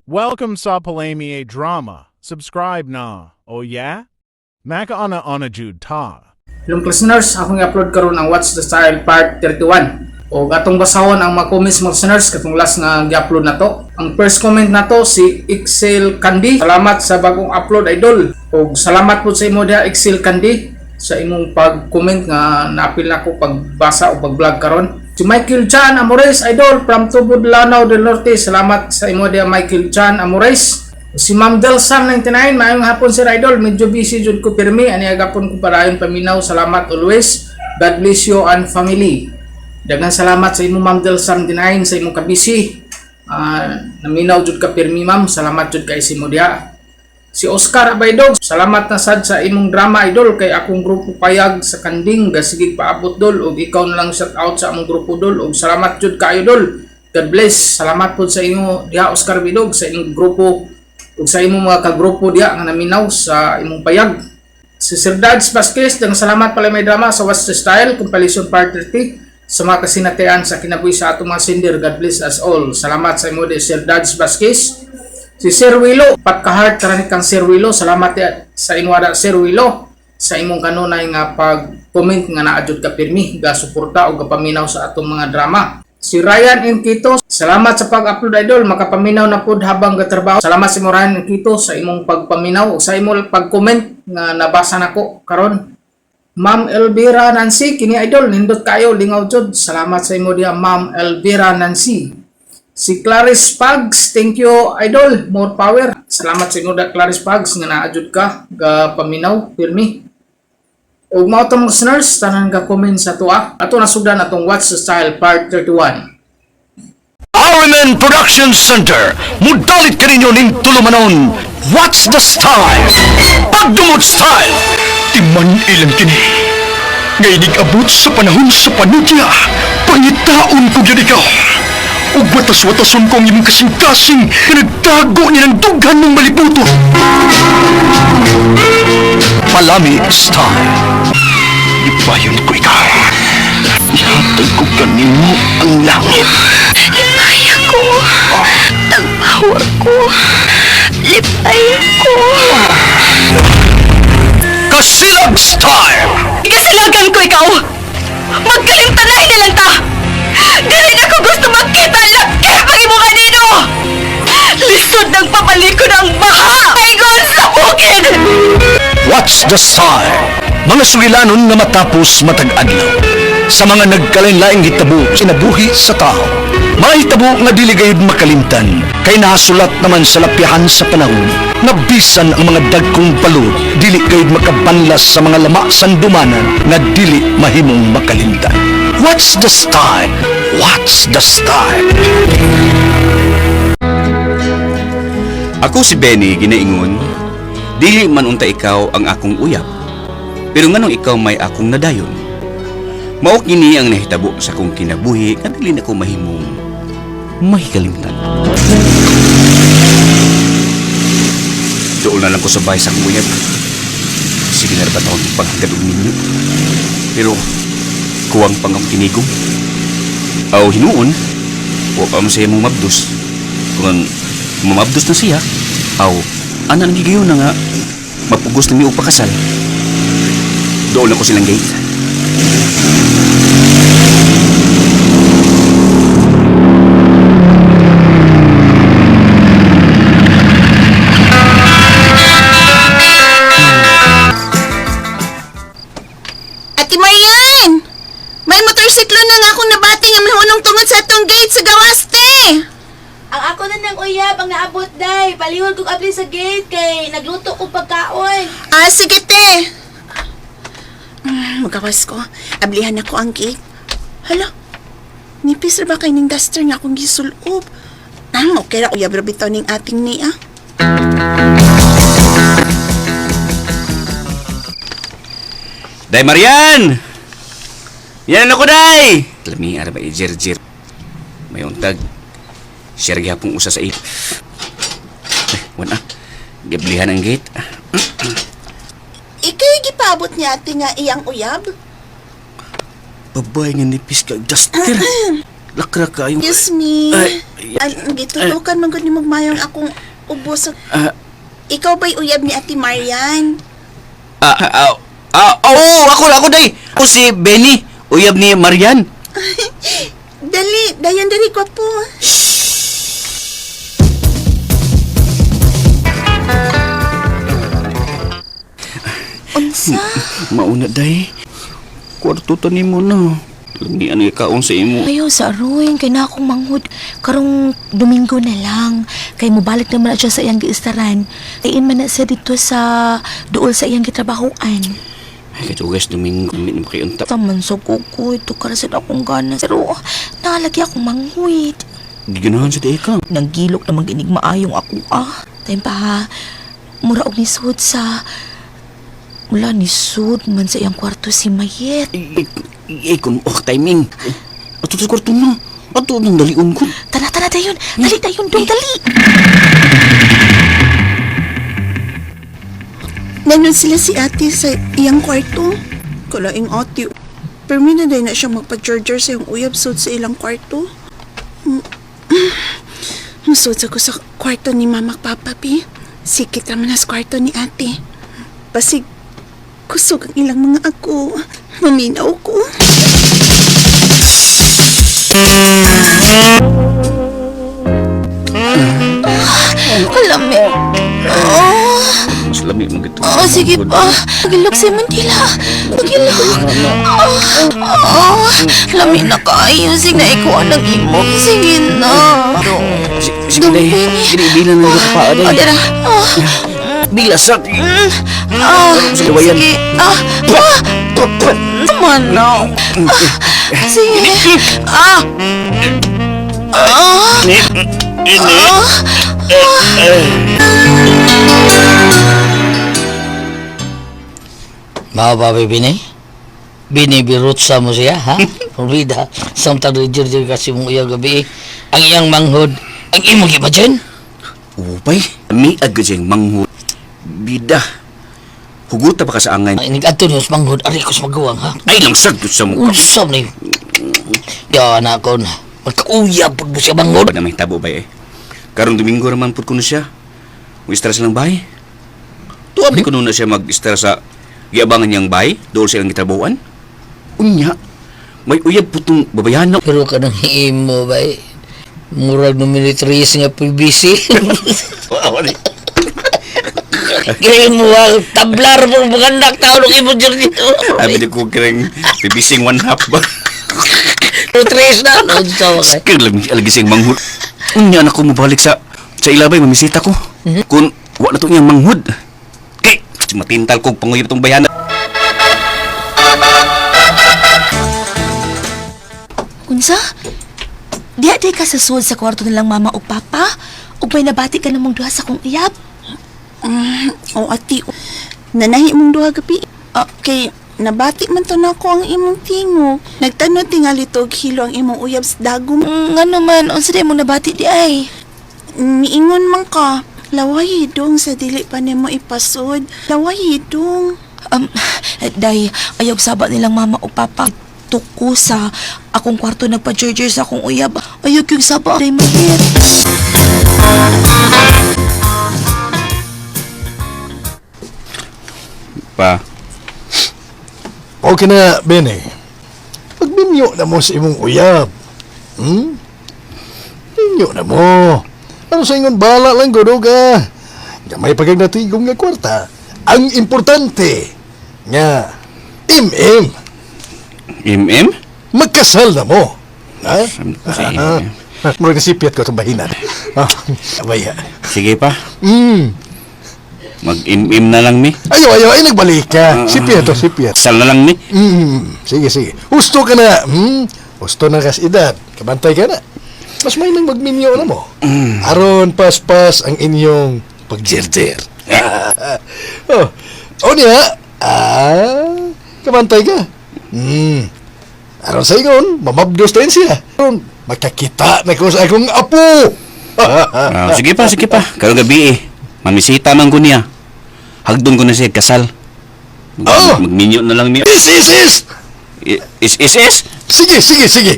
Welcome sa Palami Drama. Subscribe na. Oh yeah? Makaana ana jud ta. Hello listeners, akong i-upload karon ang What's the Style Part 31. O atong basahon ang mga comments mga listeners katong last nga gi-upload nato. Ang first comment nato si Excel Candy. Salamat sa bagong upload, idol. O salamat po sa imo diha, Excel Candy, sa imong pag-comment nga naapil nako pagbasa o pag-vlog karon. Si Michael Chan Amores, idol from Tubod, Lanao del Norte. Salamat sa imo diha, Michael Chan Amores. Si Ma'am Del Sam 99, maayong hapon, sir idol. Medyo busy jud ko pirmi. Ani agapon ko parayon paminaw. Salamat always. God bless you and family. Daghang salamat sa imo, Ma'am Del Sam 99, sa imong kabisi. Naminaw jud ka pirmi, ma'am. Salamat jud kay sa imo diha. Si Oscar Abaydog, salamat na sad sa imong drama, idol, kay akong grupo payag sa kanding gasigig paabot, dol, ug ikaw na lang shout out sa among grupo, dol, ug salamat jud kaayo, dol. God bless. Salamat pud sa imo diha, Oscar Abaydog, sa imong grupo ug sa imong mga kagrupo diha nga naminaw sa imong payag. Si Sir Dads Vasquez, dang salamat pala may drama sa What's the Style, Compilation Part 30, sa mga kasinatian sa kinabuhi sa atong mga sender. God bless us all. Salamat sa imo, Sir Dads Vasquez. Si Sir Willow, patka-heart karani kang Sir Willow. Salamat sa imo ada, Sir Willow, sa imong kanunay nga pag-comment nga naa jud ka pirmi, ga suporta o gapaminaw sa atong mga drama. Si Ryan Enquito, salamat sa pag-upload, idol, makapaminaw na pud habang gatrabaho. Salamat si Ryan Enquito sa imong pagpaminaw o sa imong pag-comment nga nabasa nako karon. Ma'am Elvira Nancy, kini idol, nindot kayo, lingaw jud. Salamat sa imo diha, Ma'am Elvira Nancy. Si Clarice Pags, thank you, idol, more power. Salamat sa imo da, Clarice Pags, nga naa jud ka ga paminaw pirmi. Ug mao to, mga listeners, tanan ga comment sa tuwa. Ato nasugdan atong What's the Style Part 31. RMN Production Center, mudalit kaninyo ning tulumanon, What's the Style? Pagdumot Style! Timan ilang kini. Ngay abot sa panahon sa panudya, pangitaon ko gyud ikaw. Ug watas-watason ko ang imong kasing-kasing nga nagtago ni ng dughan ng malibuto. Palami Style. Ibayon ko ikaw. Ihatag ko kanimo ang langit. Lipaya ko. Tagpower ko. Lipaya ko. Kasilag Style! Ikasilagan ko ikaw. Magkalimtanay na lang ta. Dili na ko gusto magkita laki pag imo kanino. Lisod ng papalikod ang baha. Ingon sa bukid. What's the Style? Mga sugilanon nga matapos matag adlaw. Sa mga nagkalain-laing hitabo kinabuhi sa tao. Mga hitabo nga dili gayud makalimtan kay nasulat naman sa lapyahan sa panahon nga bisan ang mga dagkong balod dili gayud makabanlas sa mga lama sandumanan nga dili mahimong makalimtan. What's the style? What's the style? Ako si Benny ginaingon, dili man unta ikaw ang akong uyab, pero nganong ikaw may akong nadayon. Mao kini ang nahitabo sa akong kinabuhi nga dili nako mahimong mahikalimtan. Doon na lang ko sa bahay sa akong uyab. Sige na ba taon paghagad og ninyo. Pero kuwang pang akong tinigong. Aw hinuon, wa pa mo siya mong mabdos. Kung mamabdos na siya, aw, ana nang gigayon na nga, mapugos na mi og pakasal. Doon ako silang gate. Ate Marian! May motorsiklo na nga akong nabati nga mihunong tungod sa atong gate sa gawaste. Ang ako na ng uyab ang naabot, day. Palihog kong abli sa gate kay nagluto kong pagkaon. Ah, sige te. Magawas ko. Ablihan ako ang gate. Hala, nipis ra ba kay ning duster nga akong gisulob? Ah, okay ra uyab ra bitaw ning ating ni ah. Day Marian! Yan ako, day! Lami, ara ba, i-jer-jer. May untag. Share gihapong usa sa ip. Eh, wala. Giblihan ang gate. Ikay gipaabot niya ate nga iyang uyab? Babay nga nipis ka, duster. Lakra ka yung. Excuse me. Ay, Ay, gitutukan man gud ni magmayong akong ubos. Ah. Ikaw ba'y uyab ni Ate Marian? Ah, ah, ah, oh, ako, ako day. Ako si Benny, uyab ni Marian. Dali, dayon dali ko po. Unsa? Mauna day. Kwarto to nimo na. Lami ano ikaon sa imo. Ayaw sa aroy, kay na akong manghud. Karong Domingo na lang. Kay mobalik naman na siya sa iyang giistaran. Ay man na siya dito sa duol sa iyang gitrabahoan. Ay, katugas Domingo, mi na makiunta. Taman sa kuko, ito karasan akong gana. Pero nalagi akong manghud. Giganahan sa day ka. Nanggilok na maginig maayong ako ah. Time pa ha, mura og nisud sa... Mula nisud man sa iyang kwarto si Mayet. Ay, ay, kun oh, timing. Ato sa kwarto na. Ato nang dalion ko. Tara, tara dayon. Dali dayon, dong, dali. Nanon sila si ate sa iyang kwarto. Kalaing ate. Pero na day na siya magpa-charger sa iyang uyab sud sa ilang kwarto. Musod sa ko sa kwarto ni mama at papa, pi. Sikit raman na sa kwarto ni ate. Basig, kusog ang ilang mga ako. Maminaw ko. Alam mo. Oh, Mas lami mo gito. oh, sige pa. Pagilok si Mandila. Pagilok. Oh, oh, lami na kaayo. Sige na ikuha ng imo. Sige na. Sige day. Ginibilan na ka pa Oh, day. dara. Oh, Bila sa. ah, Sige, wayan. sige. Ah, ah. Tama na. Sige. Ah. Ah. Mao ba ba bini? Binibirutsa mo siya, ha? Pumida, samtang rijir kasi mong iyang gabi. Ang iyang manghod, ang imong gibadyan. Upay, mi agad siyang manghu. Bida. Huguta pa ka sa angay. Ang inig-adto niyo sa manghod, ari ko sa magawang, ha? Ay, langsag sa mukha. Unsa man ni? Ya, anak ko na. Magkauyab pud mo siya manghod. Ba na may tabo ba eh. Karong Domingo raman pud kuno siya. Mag-istra silang bahay. Tuwa ba kuno na siya mag-istra sa giabangan niyang bahay, dool sa ilang gitrabahoan. Unya, may uyab putong babayahan na. Pero kanang imo ba eh? Murag no militaris nga PBC. Kaya mo, ah, tablar mo, magandak tao nung imo dyan dito. Abi di ko kireng bibising one half ba. Tres na, no? Unsa ba kay? Kaya lang alagi siyang manghud. Unya na ko mabalik sa ilabay, mamisita ko. Kung wa na to niyang manghud. Kay, matintal kog panguyab tong bayana. Unsa? Diha di ka sa sud sa kwarto nilang mama o papa? Ug may nabati ka namong duha sa kong iyab? O ate, nanahi mong duha gabi. Kay nabati man to nako ang imong tingog. Nagtanod tingali tog hilo ang imong uyab sa dagom. Ngano man, unsa di mo nabati di ay? Niingon man ka. Laway dong sa dili pa nimo ipasod. Laway dong. Day, ayaw saba nilang mama o papa. Tuko sa akong kwarto nagpa-charger sa akong uyab. Ayaw yung saba. Day, mahit. Pa, Okay na, Benny. Pagminyo na mo sa imong uyab. Hmm? Minyo na mo. Ano sa ingon bala lang gud ka? Gamay pagag natigom nga kwarta. Ang importante nga MM MM? magkasal na mo. Ha? Sa Ah, murag nasipyat ko itong bahinan. Ah, abaya. Sige pa, Mag-MM na lang mi. Ayo, ayo, ay nagbalik ka. Sipyat to, sipyat. Sal na lang mi. Sige, sige. Husto ka na. Husto na kas edad. Kabantay ka na. Mas may nang magminyo na mo. Aron paspas ang inyong pagjerjer. Oh, o niya. Ah, kabantay ka. Aron sa ingon, mamabdos din siya. Aron, magkakita na ko sa akong apo. Ah, sige pa, sige pa. Karong gabi eh. Mamisita man ko niya. Hagdon ko na siya kasal. Oh! Magminyo na lang mi. Is, is, is! Is, is, is! Sige, sige, sige.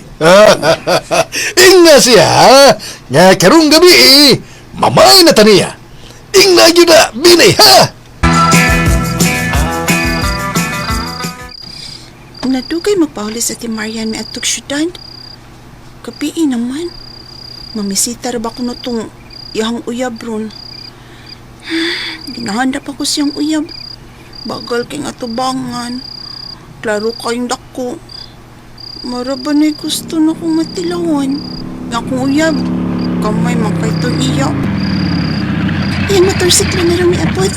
Ingat! Ingna siya, ha? Nga karong gabi, eh, mamay na taniya. Ingna gyud na, Bini, ha? Nadugay magpahuli sa ti Marian may atog syudad. Kapi naman. Mamisita ra ba kuno tong iyang uyab ron. Ginahanda pa ko siyang uyab. Bagal kay nga tubangan. Klaro kayong dako. Mara ba na'y gusto na kong matilawan? Nga akong uyab. Kamay man kay tong iya. Iyang motorsiklo na rin miabot.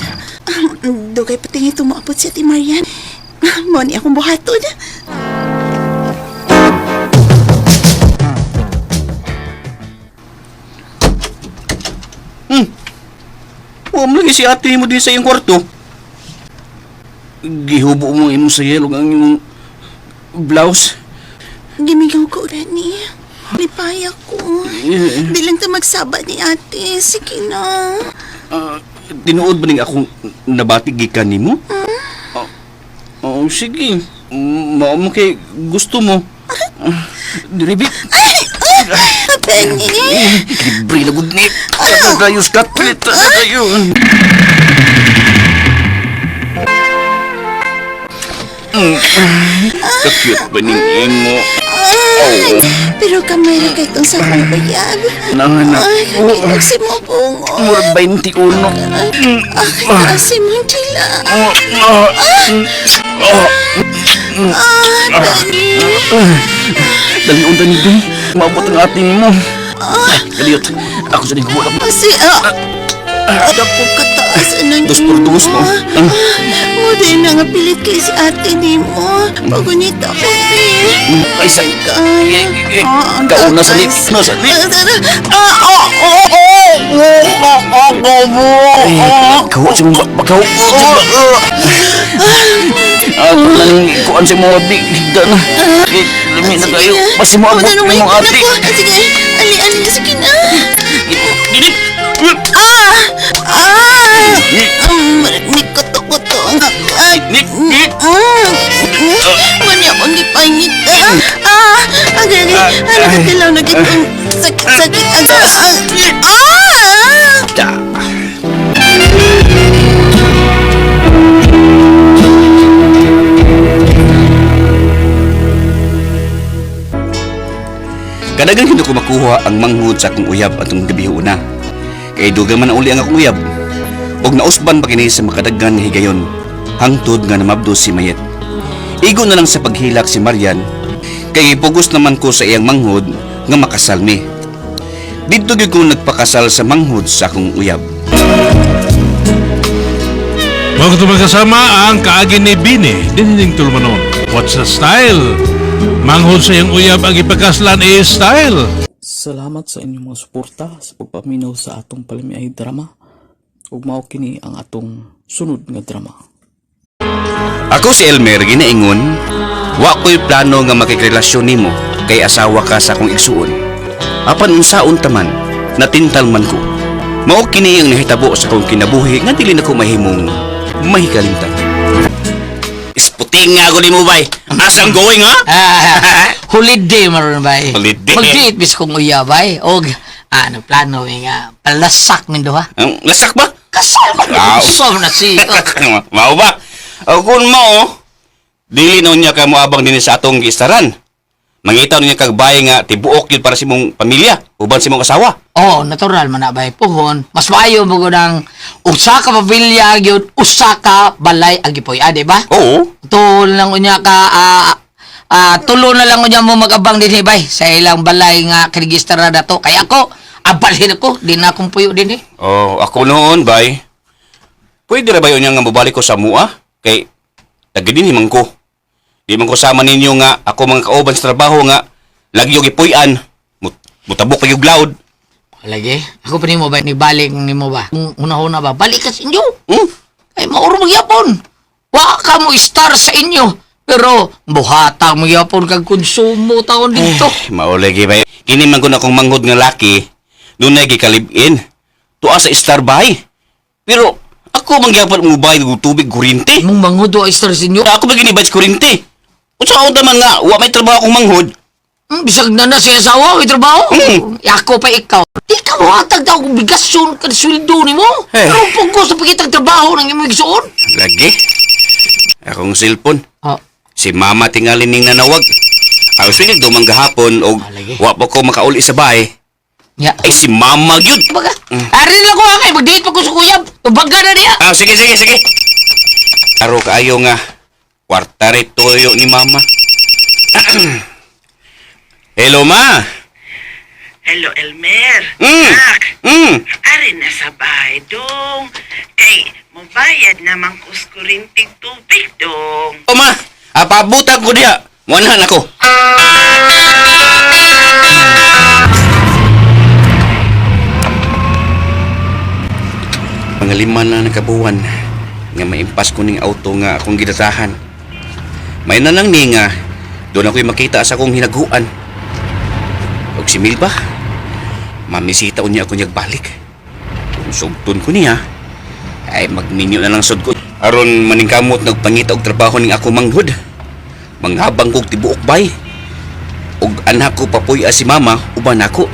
Dugay pati nga tumuabot si Ate Marian. Mao ni akong buhaton. Huwag mo lagi si ate mo din sa iyong kwarto. Gihubo mo ang imong sayel ug ang imong blouse. Gimigaw ko, Rani. Lipaya ko. Di lang ta magsaba ni ate. Sige na. Ah, tinuod ba ning akong nabati gikan nimo? Oh, oh, sige. Mao mo kay gusto mo. Ah, Diri bi. Ay! Ah! Benny! Libre na gud ni. Kagayos ka pilit na kayo. Ka-cute ba ning imo? Ay! Pero kamay ra kay itong sa akong uyab. Nanganak. Ay, kakitog si mo bungo. Murag 21. Ay, kasi mo dila. Ah, Benny! Dali unta ni Bi. Maabot ang ating mo. Kaliyot. Ako sa nagbuhat ako. Kasi, dako kataas anang Dos por dos, no? Ah. Mo din na nga pilit kay si ate ni mo. Pagunita ko, Bi. Ay, sa... Kaya, ah, ang Kauna sa lit. taas. Nasa lit. Ah, ah, oh, oh, oh, oh, oh, oh, oh. Kawa sa mga bakaw. Ah, nang kuan sa mga di. Higda na. Eh, Lami na kayo. Basta mo abot Wala nang ng mga may ate. ako. Sige, ali, ali, sige na. Dili. Ah! Ah! Ni kuto-kuto ang ay. Ni- ni- Mani akong gipangit. Ah! Ah! Agay, agay. Ano ka tilaw na gitong sakit, sakit. Agay, ah! Ah! Kadagan hindi ko makuha ang manghud sa akong uyab atong gabi una. Kay dugang man uli ang akong uyab. Og nausban pa kini sa makadagan nga higayon. Hangtod nga namabdo si Mayet. Igo na lang sa paghilak si Marian kay ipugos naman ko sa iyang manghud nga makasal mi. Didto gyud ko nagpakasal sa manghud sa akong uyab. Mga itong magkasama ang kaagi ni Bini, dinining tulmanon. What's the style? Manghod sa iyang uyab ang ipakaslan eh style. Salamat sa inyong mga suporta sa pagpaminaw sa atong palamiay drama. Ug mao kini ang atong sunod nga drama. Ako si Elmer ginaingon, wa ko'y plano nga makikrelasyon nimo kay asawa ka sa akong igsuon. Apan unsaon ta man, natintal man ko. Mao kini ang nahitabo sa akong kinabuhi nga dili nako mahimong mahikalimtan. Isputing nga ako nimo bay. Asang going ha? Ah, holiday maron bay. Holiday. Mag-date bis kong uya bay. Og ano plano mi nga palasak min duha. Ang lasak ba? Kasal man Wow. so na si. Mao ba? O kung mao, dili na unya ka moabang dinhi sa atong giistaran. Mangita niya kag bay nga tibuok yun para sa imong pamilya uban sa imong asawa. Oh, natural man na bay puhon. Mas maayo mo ang usa ka pamilya gyud, usa ka balay ang gipuy-an, di ba? Oo. Tuol lang unya ka tulo na lang unya mo mag-abang dinhi bay sa ilang balay nga kirigistara na to. Kay ako, abalhin ako, di na akong puyo dinhi. Oh, ako noon, bay. Pwede ra ba yun nga mabalik ko sa mua? Kay, taga din man ko. Di man ko sama ninyo nga ako mga kauban sa trabaho nga lagi yung ipuy-an. Mutabok kayo loud. Lagi, ako pa nimo ba ni balik nimo ba? Kung una-una ba, balik ka sa inyo. Hmm? Ay mauro magyapon. Wa ka mo star sa inyo. Pero buhata mo gyapon kag konsumo taon dito. Maulagi bay. Kini man ko na akong manghod nga laki, dunay gikalibin. Tuwa sa star bay. Pero ako man gyapon mo bay og tubig kurinte. Mong manghod wa star sa inyo. Ako ba ginibad sa kurinte? Unsa ka man nga wa may trabaho akong manghod. Bisag na na siya asawa, may trabaho. Ako pa ikaw. Di ka mo hatag daw kung bigasyon ka sweldo ni mo. Eh. Pero pugos sa pagkitang trabaho ng imong igsuon. Lagi. Akong cellphone. Ah. Si mama tingali ning nanawag. Ang sunig dumang gahapon og Ah, lagi. wa pa ko makauli sa bahay. Ya. Ay si mama gyud. Baga. Ari lang ko kay magdate pa ko sa kuyab. Tubaga na niya. Ah, sige sige sige. Aro kaayo nga kwarta rin tuyo ni mama. Hello ma. Hello, Elmer. Nak, ari na sa bahay, dong. Kay, mubayad naman kus kurinting tubig, dong. O ma, apabutan ko diha. Muanhan ako. Mga 5 na nakabuwan nga maimpas ko ning auto nga akong gidatahan. May na lang ni nga doon ako'y makita sa akong hinaguan. Og si Milba, mamisita unya ako niyag balik. Kung sugton ko niya, ay magminyo na lang sud ko. Aron maningkamot nagpangita og trabaho ning ako manghud. Manghabang kog tibuok bay. Og anak ko papuy si mama uban ako.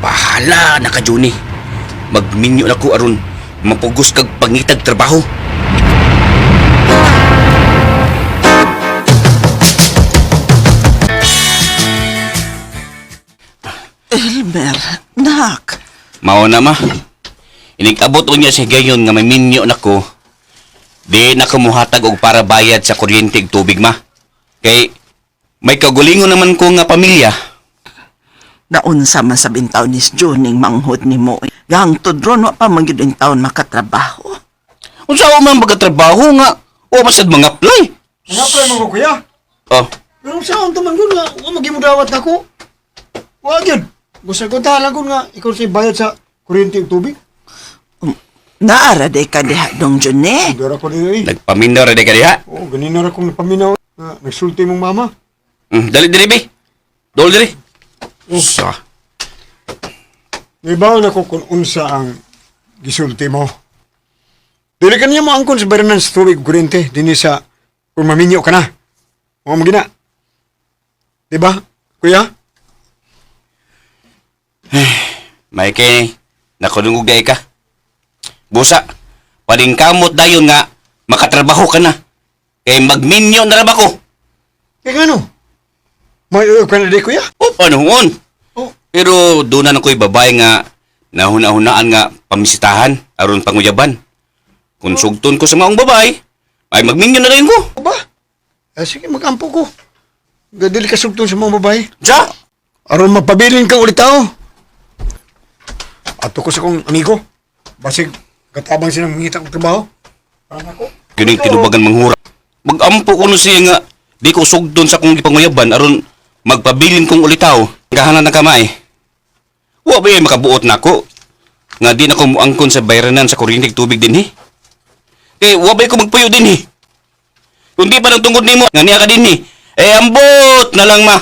Bahala na ka Johnny. Magminyo na ko aron mapugos kag pangitag trabaho. Elmer, nak. Mao na ma. Inig-abot unya sa gayon nga may minyo nako. Di na ko muhatag og para bayad sa kuryente ug tubig ma. Kay may kagulingon naman ko nga pamilya. Naunsa man sa bintaw ni Juning manghod ni mo. Gangtod ron, wa pa man gyud taon makatrabaho. Unsa man pagkatrabaho nga wa man sad mga apply. Nga-apply mo ko, kuya. Oh, Pero saan to man gud nga, wa magimudawat nako. Wa gyud. Gusto ko tahalan ko nga ikaw sa bayad sa kuryente ug tubig. Naara day ka diha dong June. Dara ko diri. nagpaminaw ra di ka diha. Oo, ganina ra kong napaminaw. Nga, nagsulti mong mama. Dali diri bi. Dol diri. Sa. Nibaw na ko kung unsa ang gisulti mo. Dili ka niya mo angkon sa baranan sa tubig ug kuryente dinhi sa kung maminyo ka na. Mao mo gina. Diba, kuya? Maike, nakadungog day ka. Busa, paningkamot dayon nga makatrabaho ka na. Kay magminyo na ra ba ko? Kaya ano? May uyab ka na di, kuya? O, panahon. Oh. Pero doon na ko'y babae nga nahuna-hunaan nga pamisitahan aron panguyaban. Kung sugton ko sa maong babae, ay magminyo na rin ko. O ba? Eh, sige, magampo ko. Gadili ka sugton sa mga babae. Sa? Aron mapabilin kang ulit tao. Ato ko sa kong amigo. Basig, katabang silang mangita kong trabaho. Parang ako. Kining tinubagan manghura. Magampo ko no siya nga di ko sugton sa kong gipanguyaban aron magpabilin kong ulitaw. Kahanan ng kamay. Wa ba yun makabuot nako? Nga di na ko muangkon sa bayranan sa kuryente ug tubig dinhi. Kay wa ba ko magpuyo dinhi? Kung di pa nang tungod nimo nga niya ka dinhi. Eh ambot na lang ma.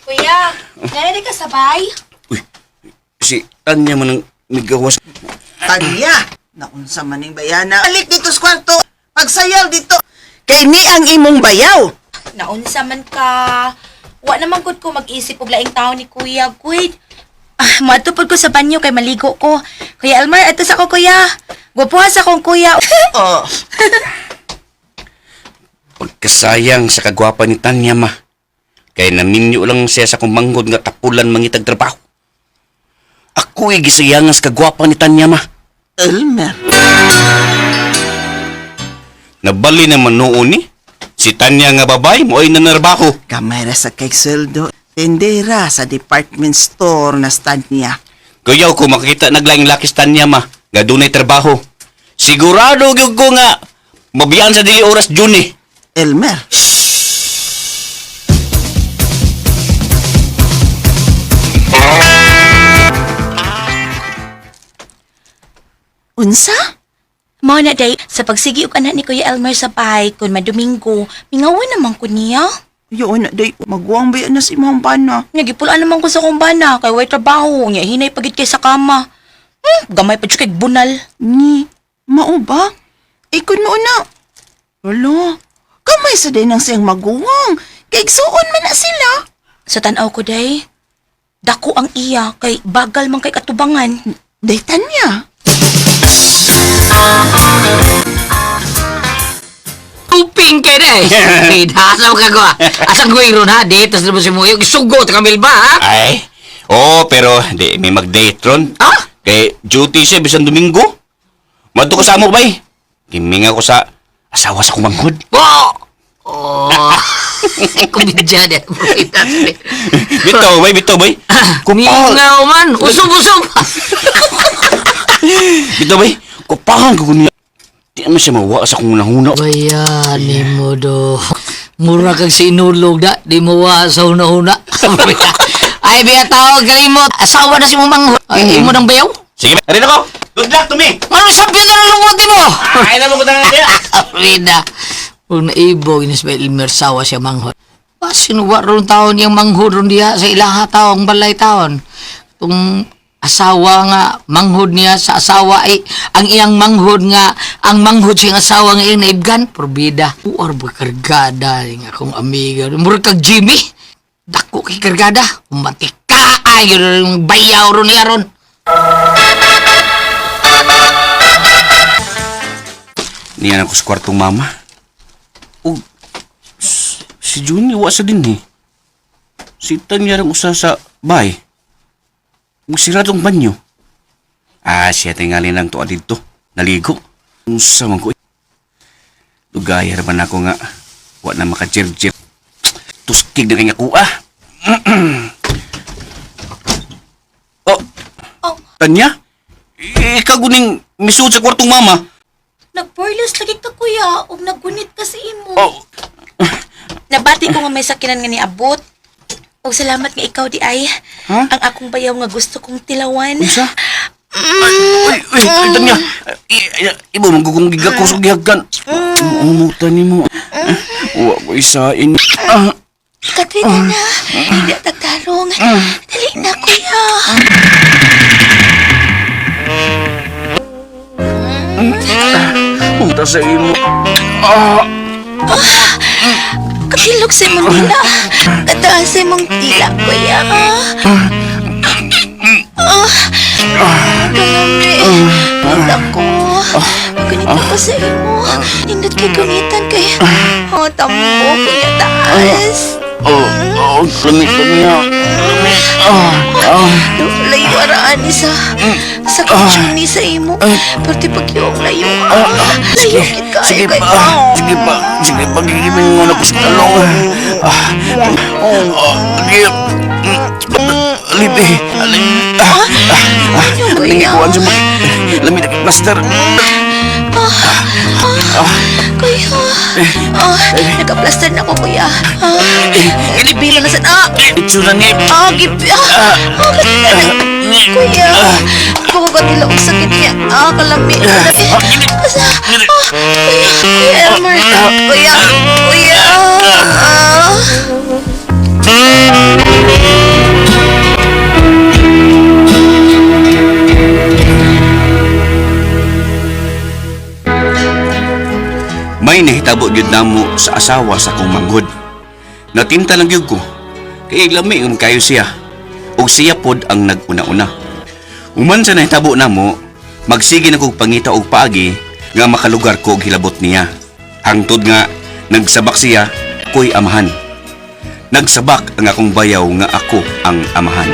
Kuya, narinig ka sabay? Uy, si Tanya man ang migawas. Tanya, naunsa man ning bayana. Balik dito sa kwarto. Pagsayal dito. Kay ni ang imong bayaw. Naunsa man ka. Wa naman gud ko mag-isip og laing tao ni Kuya Guid. Ah, moadto pud ko sa banyo kay maligo ko. Kuya Elmer, ato sa ko kuya. Gwapuha sa akong kuya. Oh, Pagkasayang sa kagwapa ni Tanya ma. Kay naminyo lang siya sa kumanggod nga tapulan mangitag trabaho. Ako'y gisayangan sa kagwapa ni Tanya ma. Elmer. Nabali naman noon ni. Si Tanya nga babay mo ay nanarbaho. Gamay ra sa kay sweldo. Tendera sa department store na stand niya. Kuyaw ko makakita naglaing lakis Tanya ma. Nga dunay trabaho. Sigurado gyud ko nga mabiyaan sa dili oras June eh. Elmer. Unsa? Mao na day, sa pagsigi og anak ni Kuya Elmer sa bahay kun madomingo, mingawan naman ko niya. Yun na day, maguwang ba na si imong bana? Nya gipulaan naman ko sa akong bana kay way trabaho, nya hinay pagid kay sa kama. Gamay pa jud kay bunal. Ni, mao ba? Ikon mo na. Wala, kamay sa day ng siyang maguwang. Kay igsuon man na sila. Sa tan-aw ko day, dako ang iya kay bagal man kay katubangan. Day Tanya. Tuping kay day. Bida, asa mo kagawa? Asang guwiro na, date, tas na si Muyo, gisugo, ta kamil ba, ha? Ay, oh, pero di may mag-date ron. Ah? Kay duty siya bisan Domingo. Madto ko sa amo bay. Giminga ko sa asawa sa kumanghod. Oh! Oh! Kumidya niya. Bitaw bay, bitaw bay. Kupahan. Mingaw man! Usog-usog! Bitaw bay. Kupahan ko niya. Di naman siya mawa sa kong unang-una. Bayani mo do. Mura kag sinulog da, di mo wa sa una-una. Ay, biya tao, kalimot. Asawa na si mo manghod. Ay, imo nang bayaw. Sige, bay. Rin ako. Good luck to me. Ano sabi na lang lumuti mo? Ay, na mo ko tangan niya. Rina. Kung naibog, inis ba ilmer sawa siya manghod. Basin wa ron taon niyang manghod ron diha sa ilaha taong balay taon. Tung asawa nga manghod niya sa asawa ay ang iyang manghod nga ang manghod siyang asawa nga iyang naibgan probida uar ba kargada ning akong amiga murag kag Jimmy dako kay kargada umatika ay yung bayaw ron niya ron. Niyan ako sa kwartong mama. O, si Juni, wa sa din eh. Si Tanya rin usa sa bay. Ug siradong banyo. Ah, siya tingali lang tuwa dito. Naligo. Unsa man ko eh. Dugay ra man ako nga. Wa na makajirjir. Tuskig na kanya kuha. Oh, Oh. Tanya? Ikaw guning misuod sa kwartong mama. Nagporlos lagi ka kuya ug naggunit ka sa imo. Oh, Nabati ko nga may sakinan nga niabot. Og salamat nga ikaw di ay. Ha? Ang akong bayaw nga gusto kong tilawan. Unsa? Ay, ay, ay, ay, Tanya. Ibo, magugong giga ko sa gihagan. Umutan ni mo. Wa ko isain. Ah, Katrina na. Hindi tagtarong. Dali na kuya. Punta sa imo. Ah, Katilog sa imong dila. Kataas sa imong dila kuya. Ah, kalami. Punta ko. Maganit ko sa imo. Nindot kay gunitan kay. Oh, tambo kuya taas. oh, oh, lamig Tanya. Lamig. Ah, ah. Layo araan ni sa kutsyon ni sa imo. Pati pag yung layo ah. Layo kit kayo Sige kay. pa, sige pa, sige pa, gigiming mo na ko sa talong. Ah, oh, sige. Alibi, alibi. Ah, ah, ah. Nangikuan sa mga, lamig na plaster. Kuya. Ah, nakaplaster na ko kuya. Ah, gibila na sa ah. Itsura ni. Ah, gibi ah. Ah, kuya. Ako ko katila og sakit niya. Ah, kalami. Kalami. Asa? Ah, kuya, Kuya Elmer. Kuya, kuya. Ah. May nahitabo gyud namo sa asawa sa akong manghod. Natinta lang gyud ko. Kay lami ang kayo siya. Ug siya pod ang naguna-una. Uman sa nahitabo namo, magsige na kog pangita og paagi nga makalugar ko og hilabot niya. Hangtod nga nagsabak siya ko'y amahan. Nagsabak ang akong bayaw nga ako ang amahan.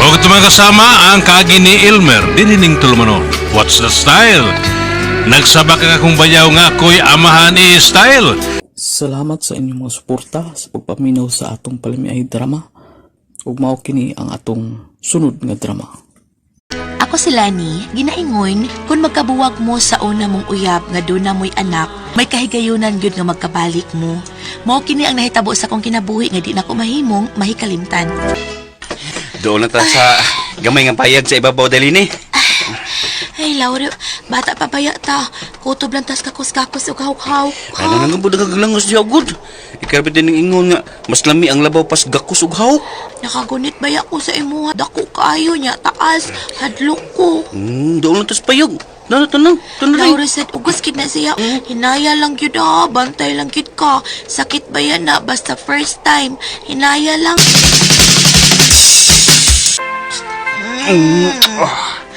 O ito mga kasama ang kaagi ni Elmer, dinining tulumanon. What's the style? Nagsabak ang akong bayaw nga ako'y amahan ni style. Salamat sa inyong mga suporta sa pagpaminaw sa atong palamiay drama. Ug mao kini ang atong sunod nga drama. Ako si Lani, ginaingon, kung magkabuwag mo sa una mong uyab nga doon na mo'y anak, may kahigayunan gyud nga magkabalik mo. Mao kini ang nahitabo sa akong kinabuhi nga di na ko mahimong mahikalimtan. Doon na ta sa gamay nga payag sa ibabaw dali ni. Ay, Lauro, bata pa baya ta. Kutob lang tas kakos-kakos ug hawk-hawk. Ano nang bud naglangas diya gud. Ikarbi din ng ingon nga mas lami ang labaw pas gakos ug hawk. Nakagunit baya ko sa imuha. Dako kaayo niya, taas. Hadlok ko. Doon lang tas payag. No, tunong, tunong. Laura said, ugos kid na siya. Hinaya lang yun ah. Bantay lang kid ka. Sakit ba yan na? Basta first time. Hinaya lang.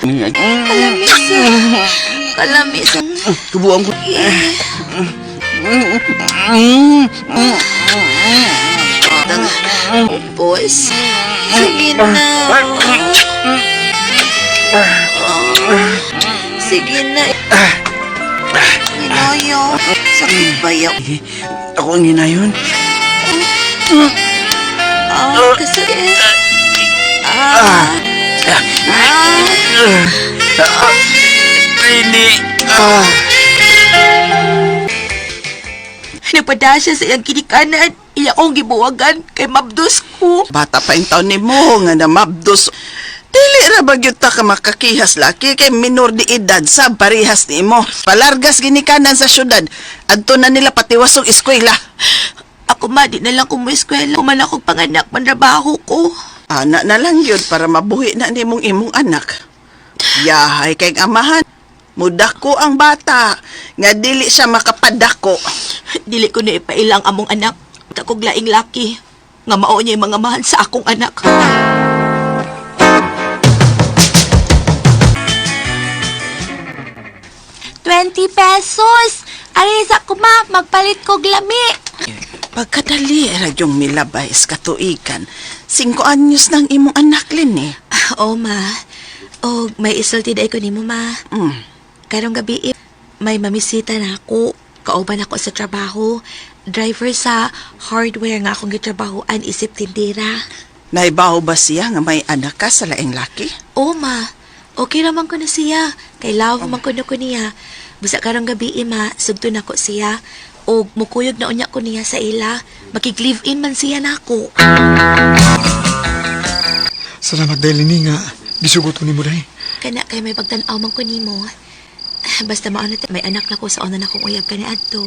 Kalamis. Kalamis. Tubuan ko. Boss. Sige na. Sige na. Hinaya. Sakit ba yan? Ako ang hinayon. Ah, kasakit. Ah. Ah. Hindi. Napada siya sa iyang kinikanan. Iya akong gibuwagan kay mabdos ko. Bata pa yung taon ni mo nga na mabdos. Dili ra ba gyud ta ka makakihas laki kay minor di edad sa parehas nimo. Palargas ginikanan sa syudad. Adto na nila patiwasong eskwela. Ako ma, di na lang ko mo eskwela. Kuman akong panganak, manrabaho ko. Ana na lang yun para mabuhi na nimong imong anak. Yahay kay amahan. Mudako ang bata nga dili siya makapadako. Dili ko na ipailang among anak. Akong laing laki. Nga mao niya yung mga mahal sa akong anak. ₱20. Ari sa kuma, magpalit kog lami. Pagkadali ra yung milabay sa katuigan. 5 anyos nang imong anak lin eh. Oo, ma. O, may isulti day ko nimo, ma. Mm. Karong gabi, eh, may mamisita na ako. Kauban ako sa trabaho. Driver sa hardware nga akong gitrabahoan isip tindera. Naibaw ba siya nga may anak ka sa laing laki? Oo, ma. Okay naman ko na siya. Kay love man ko na ko niya. Busa karong gabi, eh, ma, sugto na ko siya. O mukuyog na unya ko niya sa ila. Makig-live-in man siya nako. Salamat dahil ini nga gisugot ko nimo dai. Kana kay may pagtan-aw man ko nimo. Basta mauna may anak na ko sa una na kong uyab kani adto.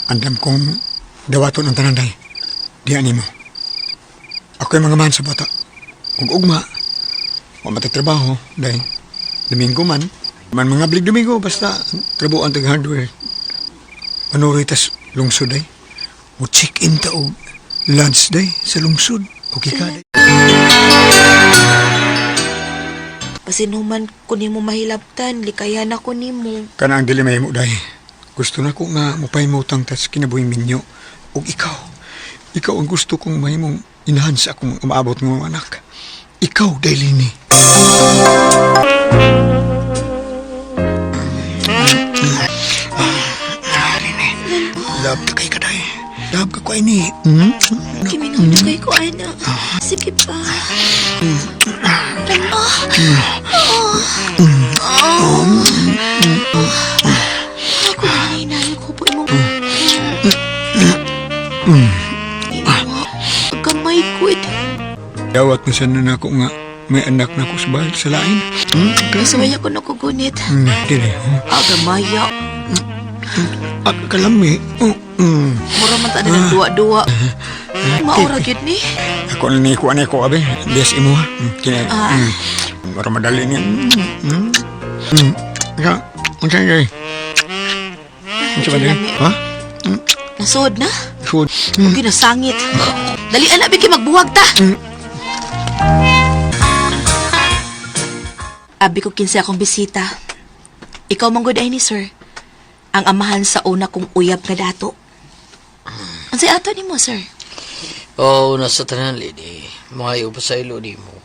Andam kong dawaton ang tanan day. Diya nimo. Ako'y mga man sa bata. Ug ugma. Wa matay trabaho day. Domingo man. Man mga blig Domingo basta trabaho ang tag hardware. Manuroy tas lungsod day. Mo check in ta og lunch day sa lungsod. Okay ka day. Pasinuman ko nimo mahilabtan, likayan ako nimo. Kana ang dili mahimo day. Gusto na ko nga mupahimutang tas kinabuhing minyo. Ug ikaw, ikaw ang gusto kong mahimong inahan sa akong umaabot ng mga anak. Ikaw, Dailini. Love ka kay kaday. Love ka ko ini. Hmm? Kiminuto kay ko, ana. Sige pa. Ah. Ah. Ako na hinahinay ko po imong... Imo, Gamay ko ito. Dawat na sana na ako nga may anak na ko sa bahay sa lain. Hmm? Sumaya ko nakugunit. Hmm, dili. Hmm. Ah, gamaya. Ah, kalami. Oh, mm. Mura man ta na ng duwa-duwa. Maura gyud ni. Ako na ni kuan ako abe. Des imo ha. Kini. Ah. Mm. Mara madali niya. Mm. Mm. Ka, unsa kay? Unsa ba Lami. Ha? Nasod na. Food. Mm. Ginasangit. Dali ana bigay magbuwag ta. Abi ko kinsa akong bisita. Ikaw man gud ay ni sir. Ang amahan sa una kong uyab nga dato. Unsay ato nimo sir? Oo, nasa tanan, lady. Mga pa sa ilo ni mo.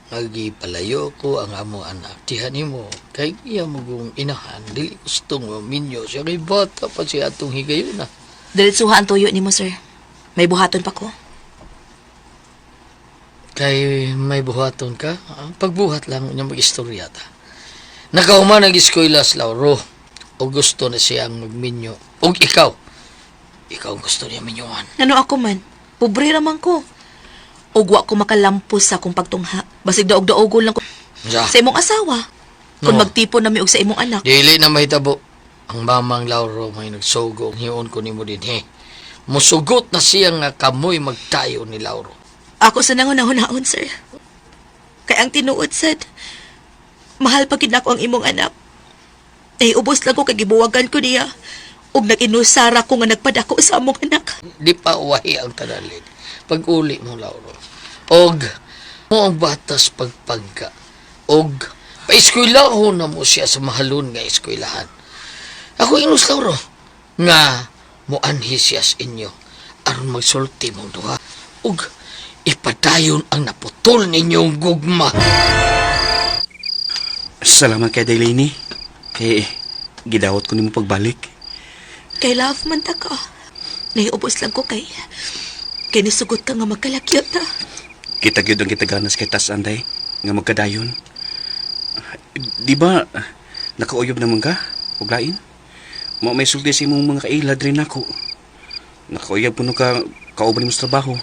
Nagipalayo ko ang amo anak. Diha ni mo. Kay iya mo kong inahan. Dili gustong maminyo siya. Kay bata pa siya atong higayon na. Diretsuha ang tuyo nimo sir. May buhaton pa ko. Kay may buhaton ka. Ang pagbuhat lang niya mag-istorya ta. Nakauma nag-eskwela sa Lauro. O gusto na siyang magminyo. O ikaw. Ikaw ang gusto niya minyuan. Ngano ako man? Pobre ra man ko. Ug wa ko makalampos sa akong pagtungha. Basig daog-daogon lang ko Sa, sa imong asawa. Kung No. magtipon na mi og sa imong anak. Dili na mahitabo. Ang mamang Lauro may nagsugo. Hiyon ko nimo din, he. Musugot na siya nga kamoy magtayo ni Lauro. Ako sa nangunahunahon, sir. Kay ang tinuod sad, Mahal pa gid nako ang imong anak. Eh, ubos lang ko kay gibuwagan ko niya. Ug nag-inusara ko nga nagpadako sa among anak. Di pa uwahi ang tanalin. Pag uli mo, Lauro. Og, mo ang batas pagpagka. Og, paeskwela na mo siya sa mahalon nga eskwelahan. Ako inus, Lauro, nga moanhi siya sa inyo aron magsulti mong duha. Og, ipadayon ang naputol ninyong gugma. Salamat kay Delaney. Kay gidawat ko nimo pagbalik. Kay love man ta ka. Naiubos lang ko kay kay nisugot ka nga magkalakyot ta. Kita gyud ang kitaganas kay tas anday nga magkadayon. Di ba nakauyob naman ka? Ug lain? Mo may sulti sa imong mga kaila diri nako. Nakauyab kuno ka kauban nimo sa trabaho.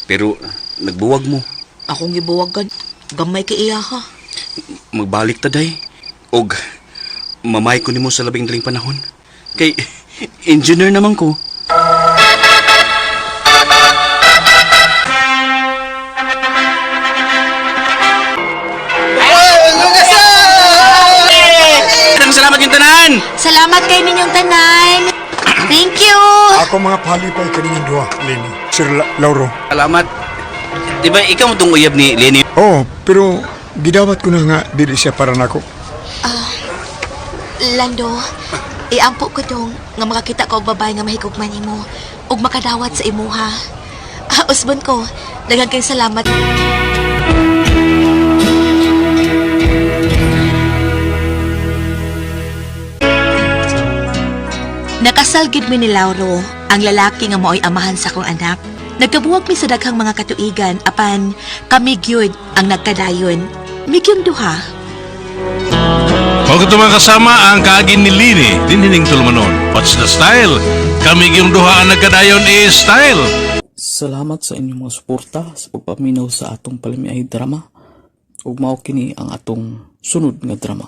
Pero nagbuwag mo. Akong gibuwagan, gamay kay iya ha. Magbalik ta day. Og mamay ko nimo sa labing daling panahon. Kay engineer naman ko. Salamat yung tanan! Salamat kay ninyong tanan. Thank you. Ako mga palipay kaninyong duha, Lenny. Sir Lauro. Salamat. Di ba ikaw mo tong uyab ni Lenny? Oh, pero gidawat ko na nga dili siya para nako. Lando, iampo ko dong nga makakita ko og babae nga mahigugma nimo ug makadawat sa imuha. Ah, usbon ko, daghan kayong salamat. Nakasal gid mi ni Lauro, ang lalaki nga mao'y amahan sa akong anak. Nagkabuwag mi sa daghang mga katuigan apan kami gyud ang nagkadayon. Migyong duha. Huwag ito mga kasama ang kaagin ni Lini, dinhining tulumanon. What's the style? Kami yung duha ang nagkadayon is style. Salamat sa inyong mga suporta sa pagpaminaw sa atong palamiay drama. Ug mao kini ang atong sunod nga drama.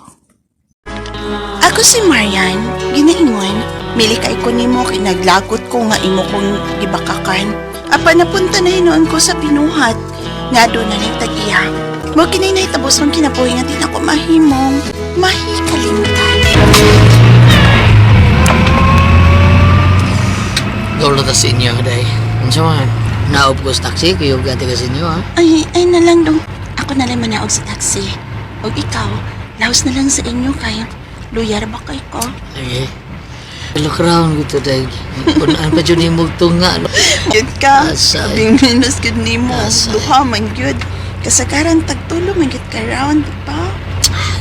Ako si Marian, ginaingon, mili kay ko nimo kinaglagot ko nga imo kong gibakakan. Apa napunta na hinuon ko sa pinuhat, nga doon na rin tag-iya. Mo kinay nahitabo sa akong kinabuhi nga di na ko mahimong mahikalimtan. Dolo ta sa inyo, day. Unsa man? Naop ko sa taxi, kuyog gati ka sa inyo, ha? Ay, ay na lang dong. Ako na lang manaog sa taxi. Og ikaw, laos na lang sa inyo kay luyar ba kay ko? Okay. Look round ko to, day. Punaan pa dyan yung tunga, no? Gyud ka. Asay. Labing minus gyud nimo. Asay. Duha man gyud. Kasagaran tagtulo man gyud ka round, di ba?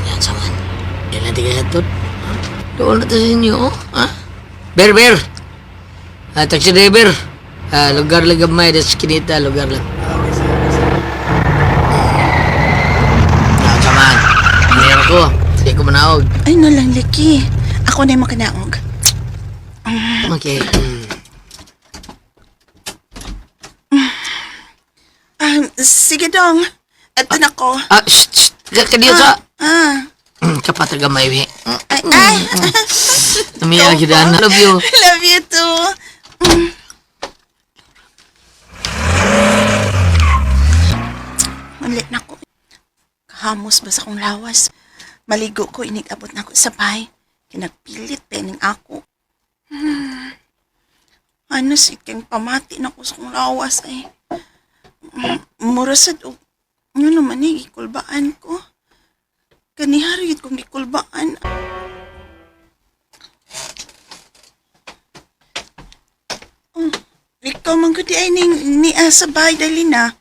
Yan sa man. Yan natin kaya to. Doon na to sa inyo, oh. Ha? Ber, ber! Ah, taxi driver. Ah, lugar lang gamay, das kinita, lugar lang. Yan sa man. Mayroon ko. Hindi ko manaog. Ay na lang liki. Ako na yung makanaog. Okay. Sige dong. Eto na ko. Ah, shh, shh. Kadiyo sa... Ah. Kapat gamay, we. Ay, ay. Namiya kita. Love you. Love you too. Mm. Mali na ko. Kahamos ba sa akong lawas? Maligo ko, inigabot na ako sa bahay. Kinagpilit pening ako. Ano si kang pamati na ko sa akong lawas ay. Mura sad og ano naman eh, gikulbaan ko. Kanihari gid kong gikulbaan. Ikaw man gud ay ning ni sa bahay dali na.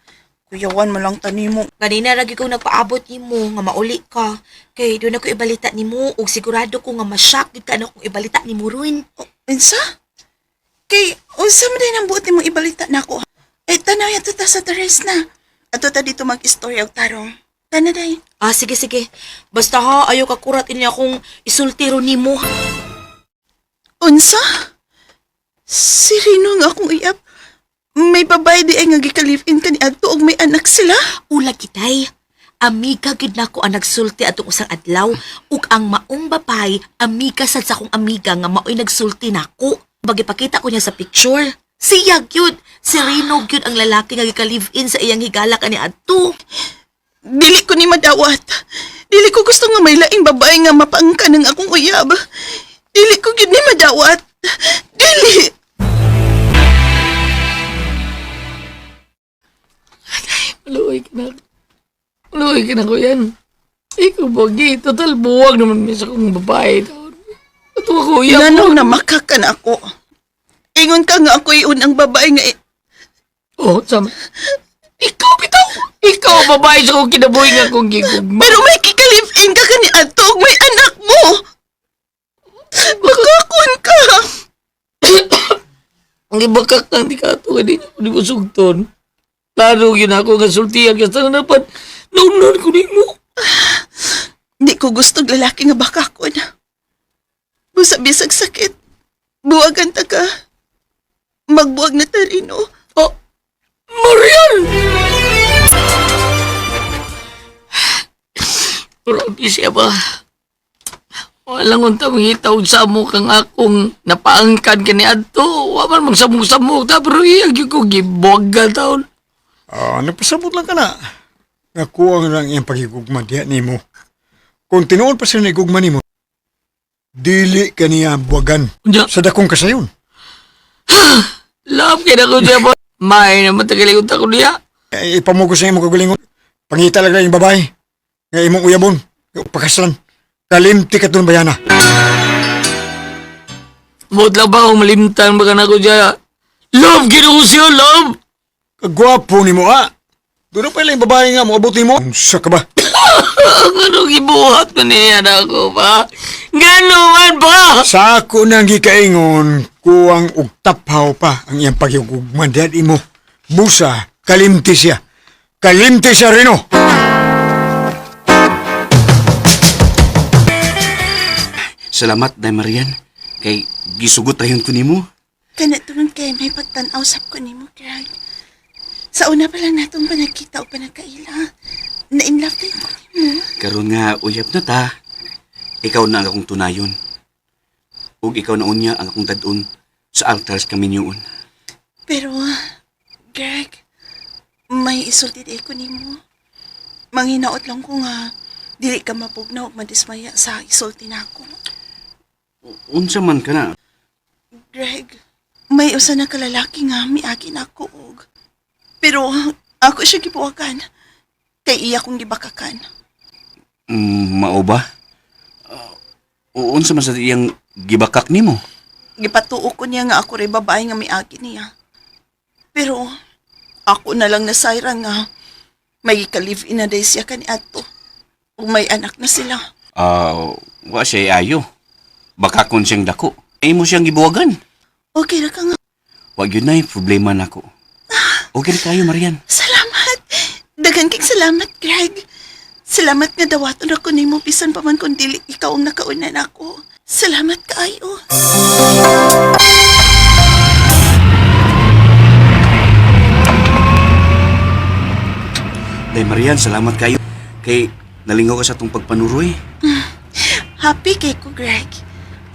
Kuyawan mo lang tanimo. Ganina lagi kong nagpaabot nimo nga mauli ka. Kay doon ako ibalita nimo ug sigurado ko nga ma-shock gid ka na kung ibalita nimo ron. Unsa? Kay unsa man din ang buot nimo ibalita nako? Eh tanaw yato ta sa terrace na. Ato ta dito mag-istorya og tarong. Tana day. Ah, sige sige. Basta ha, ayaw ka kurat ini akong isultiro nimo. Unsa? Si Rino nga akong iyap. May babae di ay nga gika-live-in ka ni adto og may anak sila. Ula kitay. Amiga gid nako ang nagsulti atong usang adlaw ug ang maong babae amiga sad sa akong amiga nga maoy nagsulti nako. Bagipakita ko niya sa picture. Siya gyud, si Rino gyud ang lalaki nga gika-live-in sa iyang higala kani adto. Dili ko ni madawat. Dili ko gusto nga may laing babae nga mapaangkan ng akong uyab. Dili ko gyud ni madawat. Dili. Maluoy ka na. Maluoy ka na ko yan. Ikaw, Bogi. Total, buwag naman may sa kong babae. Taon. Ato ako, iya Nanong na makakan ako. Ingon ka nga ako iun ang babae nga Oh, sama. Ikaw, bitaw! Ikaw, babae sa kong kinabuhi nga kong gigugma. Pero may kikalip-in ka kani ato ug may anak mo. Makakon ka. Ang iba ka kang di ka ato, hindi niyo ko sugton. Lalo yun ako nga sultihan kasi na dapat naunan ko nimo. Di ko gusto og lalaki nga bakakon. Busa bisag sakit. Buwagan ta ka. Magbuwag na ta rin, oh. Oh, Marian! Grabe siya ba? Walang unta mangita og samo kang akong napaangkan kani adto. Wa man magsamok-samok ta pero iya gyud ko gibuwag ka taon. Ah, nagpasabot lang ka na. Nakuha lang iyang pagigugma diha nimo. Kung tinuod pa siya na igugma nimo, dili ka niya buwagan Unya, sa dakong kasayon. love kay nako siya ba? May na matagalingon ta ko niya. Eh, ipamugos sa imong kagalingon. Pangita lang yung babae. Nga imong uyabon. Pakaslan. Kalimti ka dun bayana. Mot lang ba akong malimtan ba ka nako siya? Love ginoo siya, love! Kagwapo ni mo ah. Doon pa yung babae nga, moabot ni mo. Unsa ka ba? Ang anong ibuhat man niya na ako ba? Ngano man ba? Sa ako nang gikaingon, kuwang og taphaw pa ang iyang pagyugugman diyan imo. Busa, kalimti siya. Kalimti siya Rino. Salamat, Day Marian. Kay gisugot ayon ko nimo. Kana turon kay may pagtan-aw sab ko nimo, Greg. Sa una pa lang natong panagkita o panagkaila, na in love din ko nimo. Karon nga uyab na ta. Ikaw na ang akong tunayon. Ug ikaw na unya ang akong dadon sa altar sa kaminyoon. Pero, Greg, may isulti di ko nimo. Manghinaot lang ko nga, dili ka mapugnaw ug madismaya sa isulti nako. Unsa man ka na? Greg, may usa na kalalaki nga miagi na ako og. Pero ako siya gibuwagan. Kay iya kong gibakakan. Mao ba? Unsa man sa iyang gibakak nimo? Gipatuo ko niya nga ako rin babae nga miagi niya. Pero ako na lang nasayra nga may ka-live-in na day siya kani ato. Ug may anak na sila. Ah, wa siya ayo. Bakakon siyang dako. Imo siyang gibuwagan. Okay ra ka nga. Wa gyud nay problema nako. Okay ra kayo, Marian. Salamat. Daghan kay salamat, Greg. Salamat nga dawaton ako nimo bisan pa man kung dili ikaw ang nakauna nako. Salamat kaayo. Day Marian, salamat kayo. Kay nalingaw ka sa atong pagpanuroy. Happy kay ko, Greg.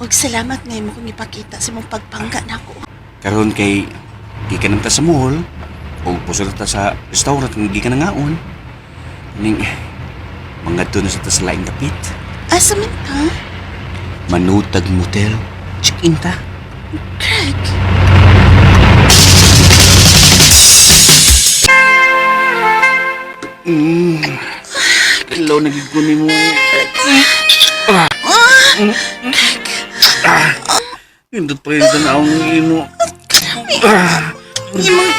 Og salamat nga imo kong ipakita sa imong pagpangga nako. Karon kay gikan ta sa mall o puso ta sa restaurant kung gikan na ngaon. Ning mangadto na sa ta sa laing dapit. Asa man ta, Manutag motel. Check-in ta. Greg? Hello, nagiguni mo. Ah. Indot pa yung tanawang imo. Imong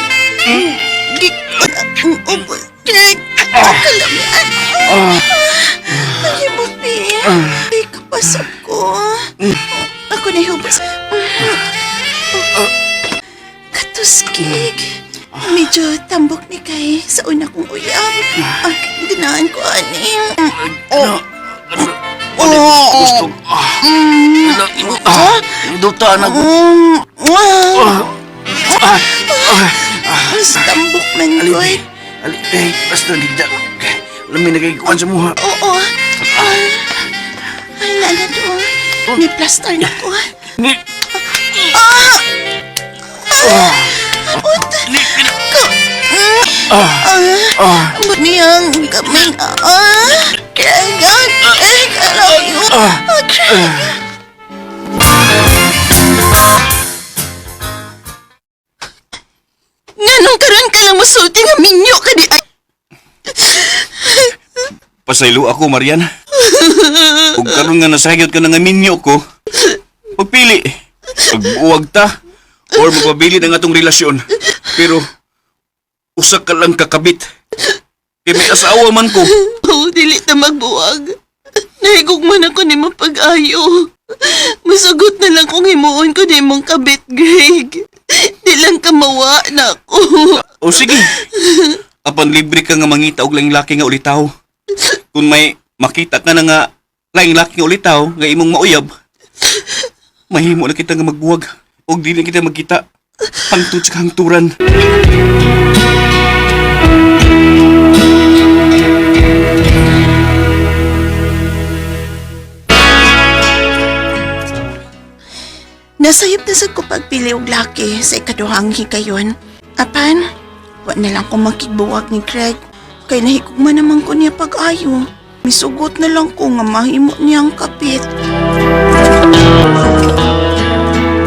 gikon ang ubo, Greg. Kalamian. Ang hibuti. Ay, kapasok ko. Ako na hubos. Katuskig. Medyo tambok ni kay sa una kong uyab. Ang ginaan ko ani. Ano? Ano? Gusto. Ano? Ah. Duta na ko. Mas tambok man ko. Ali, eh, basta gigda. Lami na kay kuan sa muha. Oo. Ay, ay nana do. May plaster na ko. Ni, Ah! Abot. Ko. Ah. Niyang kamay. Ah. Greg, ah, Greg, I love you. Ah, Greg. Nganong karon ka lang musulti nga minyo ka di ay. Pasaylo ako, Marian. Ug karon nga nasayod ka na nga minyo ko, pagpili, pagbuwag ta, or magpabili ng atong relasyon. Pero, usa ka lang kakabit. Kay may asawa man ko. Oh, dili ta magbuwag. Nahigugman ako ni mapag-ayo. Masugot na lang kung himuon ko ni mong kabit, Greg. Di lang ka mawa na ako. O sige, apan libre ka nga mangita og laing laki nga ulitaw. Kung may makita ka na nga laing laki nga ulitaw nga imong mauyab, mahimo na kita nga magbuwag og dili kita magkita hangtod sa kahangturan. Nasayop na sad ko pagpili og laki sa ikaduhang higayon. Apan, wa na lang ko makigbuwag ni Greg. Kay nahigugma naman ko niya pag-ayo. Misugot na lang ko nga mahimo niyang kapit.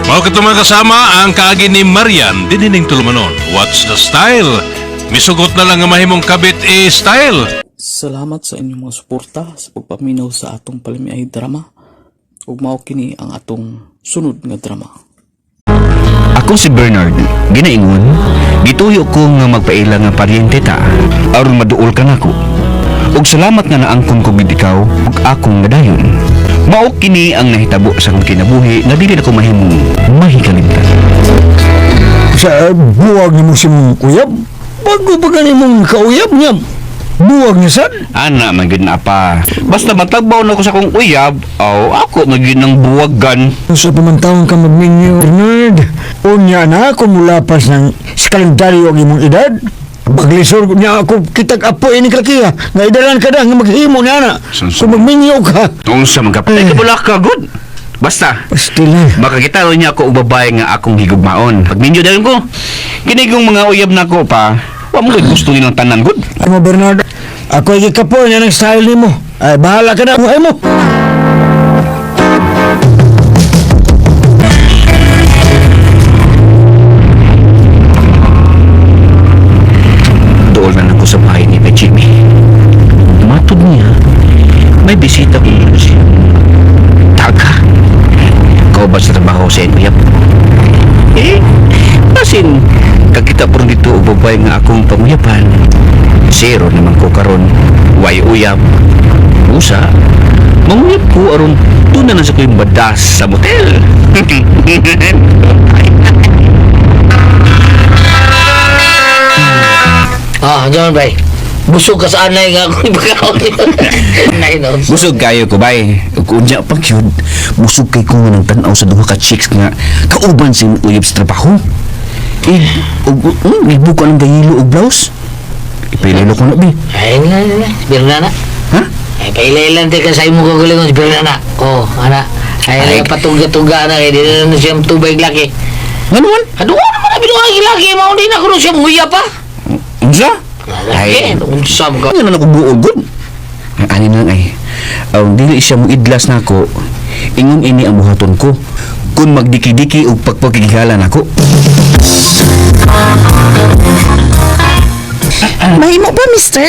Mao kato mga kasama ang kaagi ni Marian dinining tulumanon. What's the style? Misugot na lang nga mahimong kabit e style. Salamat sa inyong mga suporta sa pagpaminaw sa atong palamiay drama. Ug mao kini ang atong sunod nga drama. Ako si Bernard, ginaingon, gituyo ko nga magpaila nga paryente ta, aron maduol ka nako. Ug salamat nga naangkon ko gid ikaw ug akong nadayon. Mao kini ang nahitabo sa akong kinabuhi nga dili nako mahimong mahikalimtan. Sa buwag ni mo si mong uyab, bago pa gani mong kauyab niya, buwag niya sad. Ana man gid na pa. Basta matagbaw na ko sa akong uyab, aw ako man gid nang buwagan. Sa pamantawon ka magminyo, Bernard. Unya na ako mulapas ng sa kalendaryo ang imong edad. Paglisor niya ako kitag apo ini kalakiya. Nga idalan ka na, nga maghimo niya na. Sunsun. Kung magminyo ka. Unsa man ka? Ay kabula ka gud. Basta Pastila. makakita ron niya ako og babae nga akong higugmaon. Pag minyo dayon ko, kini kong mga uyab nako pa, wa mo gud gusto nilang tanan gud. Ano Bernard? Ako ay gikapo niya ng style nimo. Ay, bahala ka na, buhay mo. Dool na lang ko sa bahay ni Jimmy. Matod niya, may bisita ko yun siya. Taga. Ikaw ba sa trabaho sa uyab? Eh, basin, kakita po rin dito og babae nga akong panguyapan. Zero naman ko karon. Way uyab. Usa, manguyab ko aron doon na lang sa ko yung badas sa motel. Ah, John bay. Busog ka sa anay nga akong ipagkaon. Nay no. Busog kayo ko bay. Ug unya pa gyud. Busog kay ko nga nang tan-aw sa duha ka chicks nga kauban sa imong uyab sa trabaho. Eh, ug gibuka ng gayilo og blouse. Ipaililo ko na bi. Ay na na. Birna na. Ha? Ay pailailan ti ka sa imong kagalingon birna na. Oh, ana. Ay, Ay. patungga-tungga na kay di na na siya tubay laki. Ngano man? Aduh, naman na binuha ang laki mao di na kuno siya nguya pa. Unsa? Ay, unsa mo ka? Ano na ako buo gud? Ang ani na lang ay. Aw dili siya mo idlas nako. Ingon ini ang buhaton ko. Kung magdiki-diki og pagpagigala nako. Mahimo ba, mister?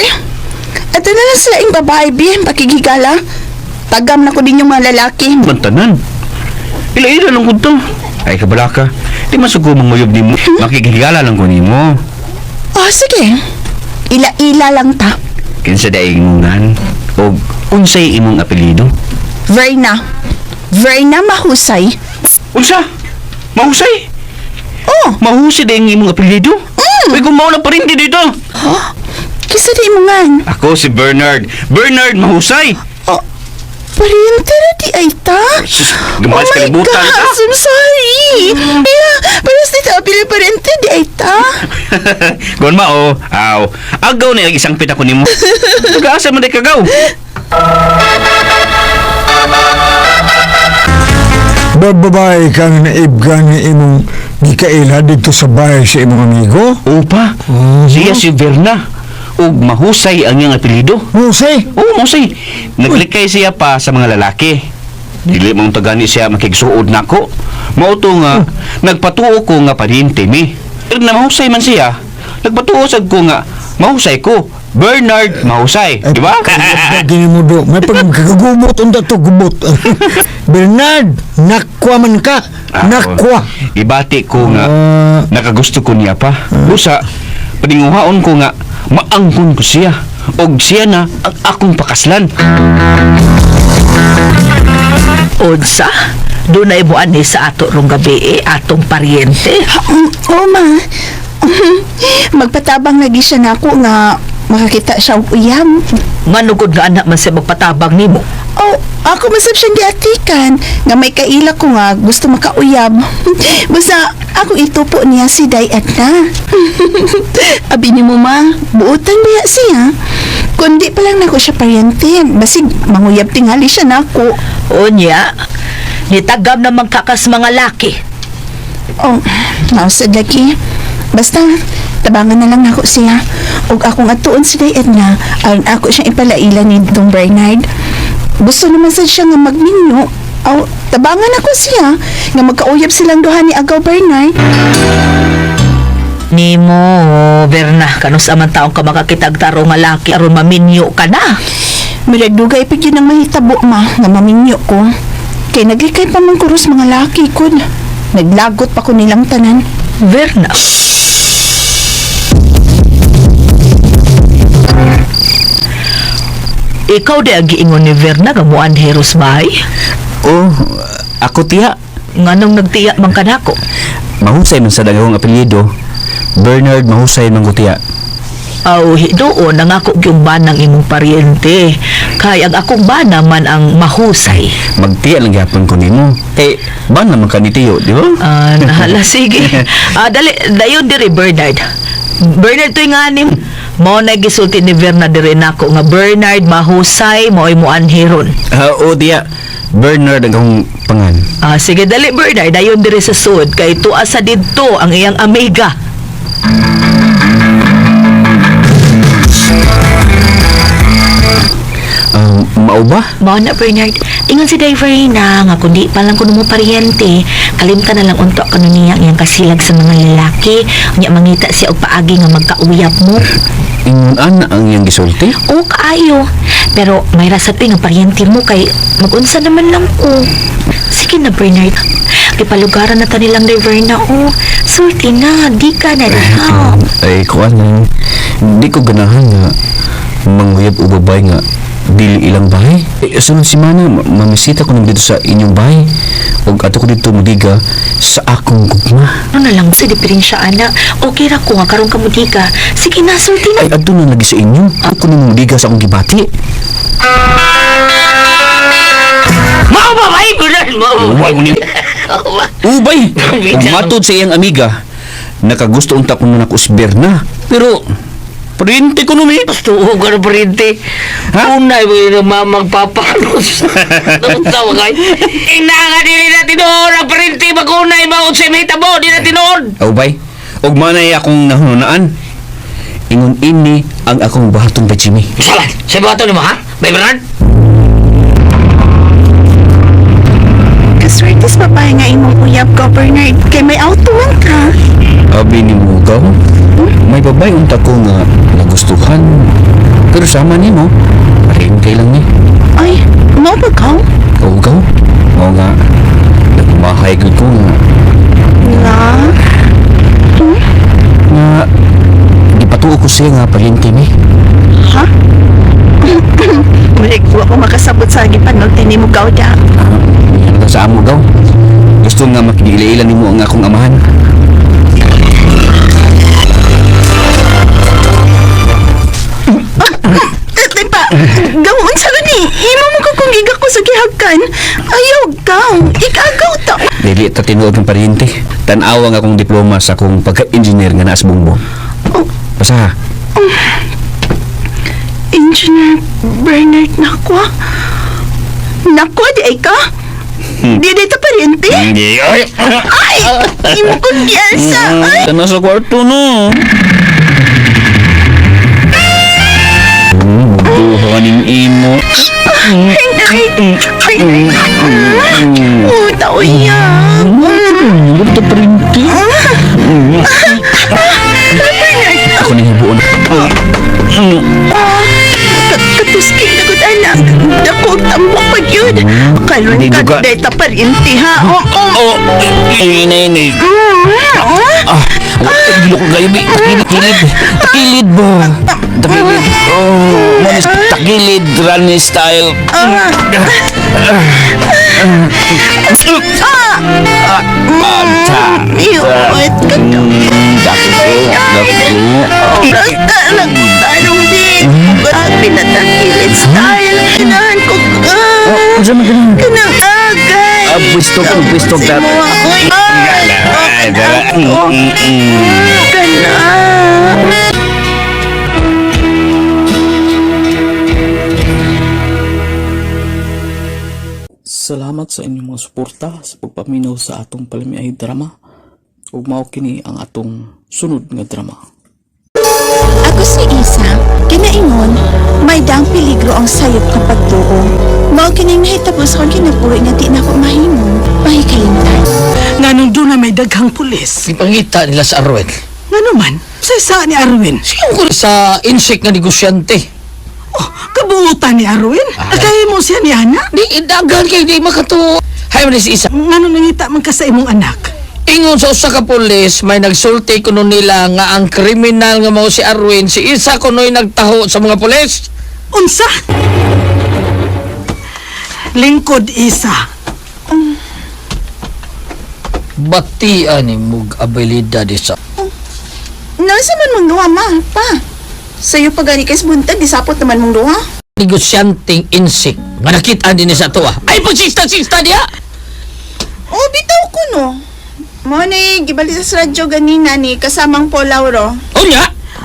Ato na lang sila yung babae, bi, pakigigala. Tagam na ko din yung mga lalaki. Bantanan. Ila-ila lang gud to. Ay kabalaka. Di man sugo manguyab nimo. Makikigala lang ko nimo. Oh, sige. Ila-ila lang ta. Kinsa daing ngan og unsay imong apelyido? Verna. Verna Mahusay. Unsa? Mahusay? Oh, Mahusay daing imong apelyido? Mm. Uy, gumawa na pa rin dito. huh? Kisa di mo ngan. Ako si Bernard. Bernard Mahusay. Oh, pariente na di ay ta. Sus, gumawas Oh my kalibutan gosh, ka. I'm sorry. Yeah, paras dito apili pariente di ay ta. Gon mao, aw. Agaw na isang pita ko nimo. Nagaasa man di kagaw. Bababae kang naibgan ni imong gikaila dito sa bahay sa imong amigo. Opa, siya si Verna. Ug mahusay ang iyang apelyido. Mahusay? Oo, mahusay. Naglikay siya pa sa mga lalaki. Dili mong tagani siya makigsuod nako. Mao to nga nagpatuo ko nga paryente mi. Pero na mahusay man siya, nagpatuo sad ko nga mahusay ko. Bernard Mahusay, di ba? Gini mo do. May pagkagubot unta to gubot. Bernard, nakwa man ka. Nakwa. Ibati ko nga nakagusto ko niya pa. Busa, paninguhaon ko nga maangkon ko siya. Og siya na ang akong pakaslan. Unsa? Doon na ibuan ni sa ato rong gabi eh, atong paryente. Oo, ma. Magpatabang lagi siya nako nga makakita siya og uyab. Manugod nga anak man siya magpatabang nimo. Oh, ako masab siyang giatikan nga may kaila ko nga gusto makauyab. Basta ako itupo niya si Day Edna. Abi ni mo ma, buotan ba siya? Kundi pa lang nako siya paryente, basig manguyab tingali siya nako. Unya, nitagam naman kakas mga laki. Oh, mausad lagi. Basta, tabangan na lang nako siya. Ug akong atuon si Day Edna, aron ako siyang ipalaila ni Dong Bernard. Gusto naman sad siya nga magminyo. Aw, tabangan ako siya nga magkauyab silang duha ni Agaw Bernard. Nimo, Berna, kanus aman taong ka makakitag taro nga laki aron maminyo ka na. Murag dugay pa gyud ang mahitabo ma nga maminyo ko. Kay naglikay pa man kuros mga laki kun. Naglagot pa ko nilang tanan. Berna. Ikaw di ang giingon ni Verna nga muan heros bahay? Oh, ako tiya. Nganong nagtiya man kanako? Mahusay man sa dagahong apelyido. Bernard Mahusay man ko tiya. Aw, doon nangako yung banang imong paryente. Kay ang akong bana man ang mahusay. Magtiya lang gyapon ko nimo. Kay ban naman ka ni Tiyo, di ba? Ah, nahala, sige. Ah, dali, dayon diri Bernard. Bernard to'y nga nim. Mao na gisulti ni Verna diri nako nga Bernard mahusay mao'y muanhiron. Ah, oo tiya. Bernard ang akong pangan. Ah, sige dali Bernard, dayon diri sa sud kay tuwa sa didto ang iyang amiga. Mao ba? Mao na Bernard, ingon si Diverina nga kundi pa lang kuno mo paryente, kalimtan na lang unto kuno niya ang iyang kasilag sa mga lalaki, unya mangita siya og paagi nga magkauyab mo. Ingon ana ang iyang gisulti? Oo kaayo. Pero may rasa nga paryente mo kay magunsa naman lang ko. Sige na Bernard, ipalugaran na ta nilang Diverna o. Sulti na, di ka na diha. Ay, kuan lang. Di ko ganahan nga manguyab o babae nga dili ilang bahay. Eh, sunod semana, mamisita ko nang dito sa inyong bahay. Og ato ko dito mudiga sa akong gugma. Ano na lang sa diferensya ana. Okay ra ko nga karon ka mo di ka. Sige na, sulti na. Ay, adto na lagi sa inyo. Ako nang mudiga sa akong gibati. Mao ba bay Bernard? Mao. Ubay mo niya. Ubay! Ug matod sa iyang amiga, nakagusto unta ko na nako si Berna. Pero, printe ko numi. Gusto ko ka na paryente. Unay mo yun ang mamang papanos. Tawa kay. Ina nga dili na tinuod ang paryente magunay maun sa mahitabo di na tinuod. Ubay, ug manay akong nahununaan. Ingon ini ang akong bahaton kay Jimmy. Salan, sa bato nimo ha? Bay Bernard? Kaswertes babae nga imong uyab ko, Bernard. Kay may auto man ka. Abi ni mo gaw, may babae unta ko nga nagustuhan. Pero sama nimo, rin kay lang ni. Ay, mao ba ka? Oo gaw, mao nga nagmahay gud ko nga Nga. nga gipatuo ko siya nga paryente mi. Ha? Murag wa ko makasabot sa gipanulti nimo gawda. Ano sa amo gaw? Gusto nga makigiila nimo ang akong amahan. Tatay pa, gawon sa gani. Imo mo ko kung giga ko sa gihagkan. Ayaw gaw, ikagaw ta. Dili ta tinuod ng paryente. Tan-awa nga akong diploma sa akong pagka-engineer nga naa sa Bongbong. Oh. Basta, Engineer Bernard Nakwa. Nakwa di ay ka? Di di ta paryente? Hindi. Ay! Ay! Imo kong giasa. Ay! Tana sa kwarto no. Ay, oh, tao iya. Gusto printi. Ako ni hibuon. Katusking na gud anak. Dako og tambok pag yun. Karon Di ka duga. deta parinti ha. Oo. Oh, inay ni. Ah, gilo ko gayo, bi. Takilid, takilid. Takilid ba? Takilid. Oh, manis takilid, runny style. Ata. Iyot ka to. Dako, dako. Basta lang tanong di. Pinatakilid style. Kinahan ko ka. Unsa man ganun? Kanang agay. Ah, pwesto ko, pwesto ka. Uy, ay. Kana. Salamat sa inyong mga suporta sa pagpaminaw sa atong palamiay drama. Ug mao kini ang atong sunod nga drama. Ako si Isa, kinaingon, may daang peligro ang sayop kapag tuo. Mao kining nahitabo sa akong kinabuhi nga di na ako mahimo, mahikalimtan. Nganong doon na may daghang pulis. Ipangita nila sa Arwen. Ngano man, sa isa ni Arwin. Siyempre sa insect nga negosyante. Oh, kabuutan ni Arwin. Kaya mo siya ni Ana. Di dagan kay di makatuo. Hay man si Isa. Ngano nangita man ka sa imong anak. Ingon sa usa ka pulis, may nagsulti kuno nila nga ang kriminal nga mao si Arwin, si Isa kuno'y nagtaho sa mga pulis. Unsa? Lingkod Isa. Batian ni mug abilidad isa. Nasa man mong duha, ma, pa. Sayo pa gani kay buntag, disapot naman mong duha. Negosyanteng insect nga nakita din sa tuwa. Ay pagsista-sista diha. Oh, bitaw ko no. Mo ni gibali sa radyo ganina ni kasamang Paul Lauro. Unya.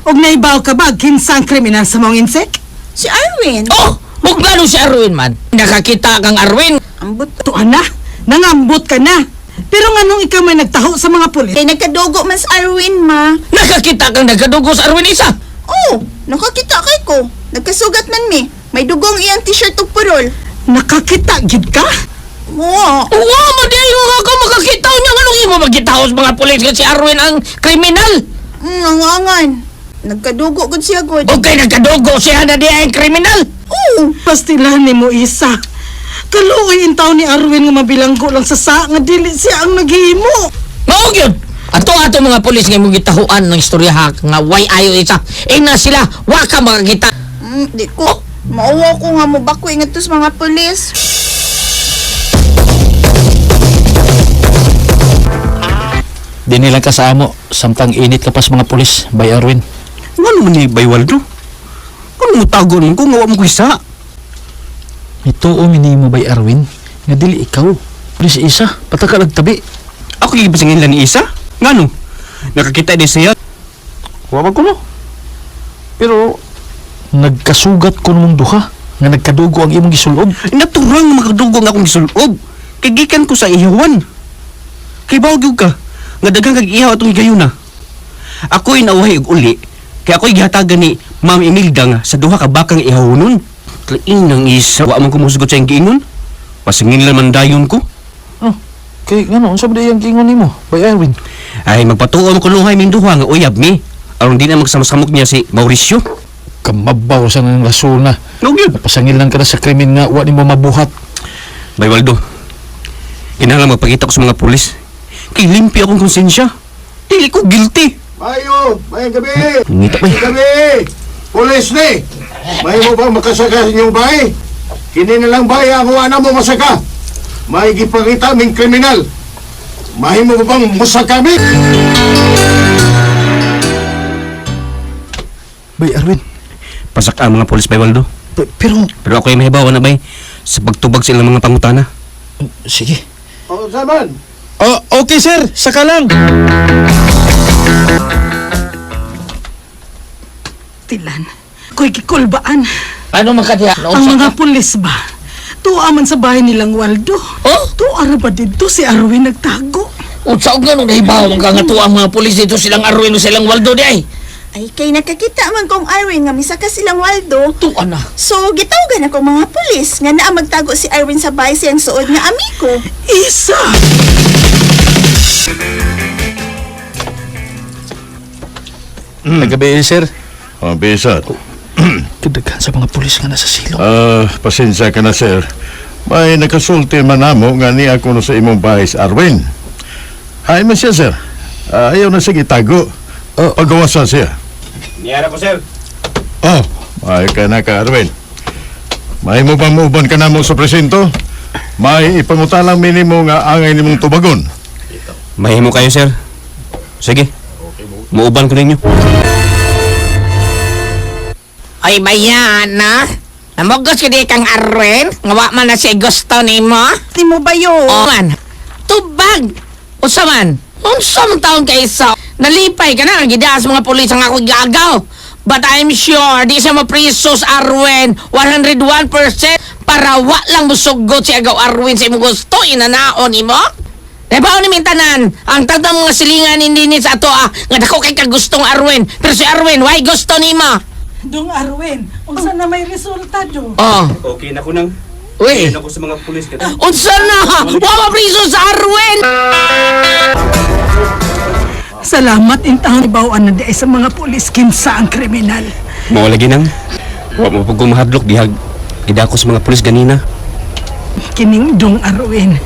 Og naibaw ka ba kinsa ang kriminal sa mong insect? Si Arwin. Oh, muglano si Arwin man. Nakakita kang Arwin. Ambot. To ana, nangambot ka na. Pero nganong ikaw may nagtaho sa mga pulis? Kay nagkadugo man sa Arwin, ma. Nakakita kang nagkadugo sa Arwin isa. Oh, nakakita kay ko. Nagkasugat man mi. May dugong iyang t-shirt ug purol. Nakakita gid ka? Oo. Wa mo di ayo nga ka makakita niya nganong imo magkitaos mga pulis nga si Arwin ang kriminal. Ang angan. Nagkadugo gud siya gud. Okay, nagkadugo siya na di ang kriminal. Oo. Pastilan ni mo Isa. Kaluoy in taon ni Arwin nga mabilanggo lang sa sa nga dili siya ang naghimo. Mao gyud. Ato ato mga pulis nga imong gitahuan ng istorya ha, nga way ayo isa. Ingna sila, wa ka makakita. Di ko. Mauwa ko nga mobakoy ngadto sa mga pulis. Di nila ka sa amo, samtang init ka pa sa mga pulis, bay Arwin. Ngano man ni Bay Waldo? Kung mo tago nun ko, nga wa mo ko isa. Ito o minimo bay Arwin, nga dili ikaw. Pulis isa, patakalag tabi. Ako gibasingin lang ni Isa. Ngano? Nakakita di siya. Wa man ko no. Pero Nagkasugat ko mong duha, nga nagkadugo ang imong gisulob. Naturang nga makadugo nga akong gisulob. Kay gikan ko sa ihawan. Kay bawo gyud ka nga daghang kag ihaw atong higayuna. Ako'y nauhay og uli kay ako'y gihatagan ni Ma'am Imelda nga sa duha ka bakang ihawnon. Klain ng isa wa man ko mosugot sa iyang giingon. Pasingin lang man dayon ko. Oh, kay ngano, unsa ba di ang giingon nimo, bay Arwin? Ay magpatuo mo kunuhay ming duha nga uyab mi. Aron di na magsamok-samok niya si Mauricio. Kamabaw sa nang lasuna. No gyud. Napasangil lang ka na sa krimen nga wa nimo mabuhat. Bay Waldo, kinahanglan magpakita ko sa mga pulis. Kay limpi akong konsensya. Dili ko guilty. Mayo! Mayang gabi! Ngita pa eh. Gabi! Pulis ni! May mo bang makasaka sa inyong bahay? Kini na lang bahay ang na mo masaka. May gipangita ming kriminal. Mahimo mo bang musaka mi? Bay Arwin, Pasak ang mga pulis, Bay Waldo. pero Pero ako'y mahibaw na bay sa pagtubag sa ilang mga pangutana. sige. O, saman? Oh, okay sir, saka lang. Tilan. Ko'y gikulbaan. Ano man ka diha? Ang mga pulis ba? Tuwa man sa bahay nilang Waldo. Oh? Tuwa ra ba dito si Arwin nagtago? Unsa og nganong nahibaw man ka nga tuwa ang mga pulis dito silang Arwin o silang Waldo di ay. Ay, kay nakakita man kong Arwin nga misaka silang Waldo. Tuan na. So, gitawagan ako mga pulis nga naa magtago si Arwin sa bahay siyang suod nga amigo. Isa! Nagabi, sir. Oh, bisa. Kadaghan sa mga pulis nga nasa silong. Ah, pasensya ka na, sir. May nakasulti man namo nga ni ako no sa imong bahay sa Arwin. Hay man siya, sir. Ah, ayaw na sige tago. Oh. Pagawasan siya. Niyara ko, sir. Oh, ay ka na ka, Arwin. May mo bang muuban ka na mo sa presinto? May ipangutalang minimo nga angay nimong tubagon. Mahimo kayo, sir. Sige. Muuban ko ninyo. Ay, bayan na. Namugos ka di kang Arwen. Nga wa man na siya gusto nimo. Di mo ba yun? O man. Tubag! Usa man. Unsa man taon kay isa. Nalipay ka na ang gidaas mga pulis ang ako gagaw. But I'm sure di siya mapriso sa Arwen 101% para wa lang musugot si Agaw Arwen sa imong gusto inanaon imo. Nabaon ni mintanan, ang tagdang mga silingan hindi ni sa ato ah, nga dako kay kagustong Arwen. Pero si Arwen, why gusto nimo? Dong Arwin, unsa na may resulta do? Oh, Okay na ko nang. uy. Na ko sa mga pulis ka. Unsa na? Wa mapriso sa Arwen! Salamat intawon ibawaan na di ay sa mga pulis kinsa ang kriminal. Mao lagi nang. Wa mo pag gumahadlok dihag gidako sa mga pulis ganina. Kining Dong Arwin.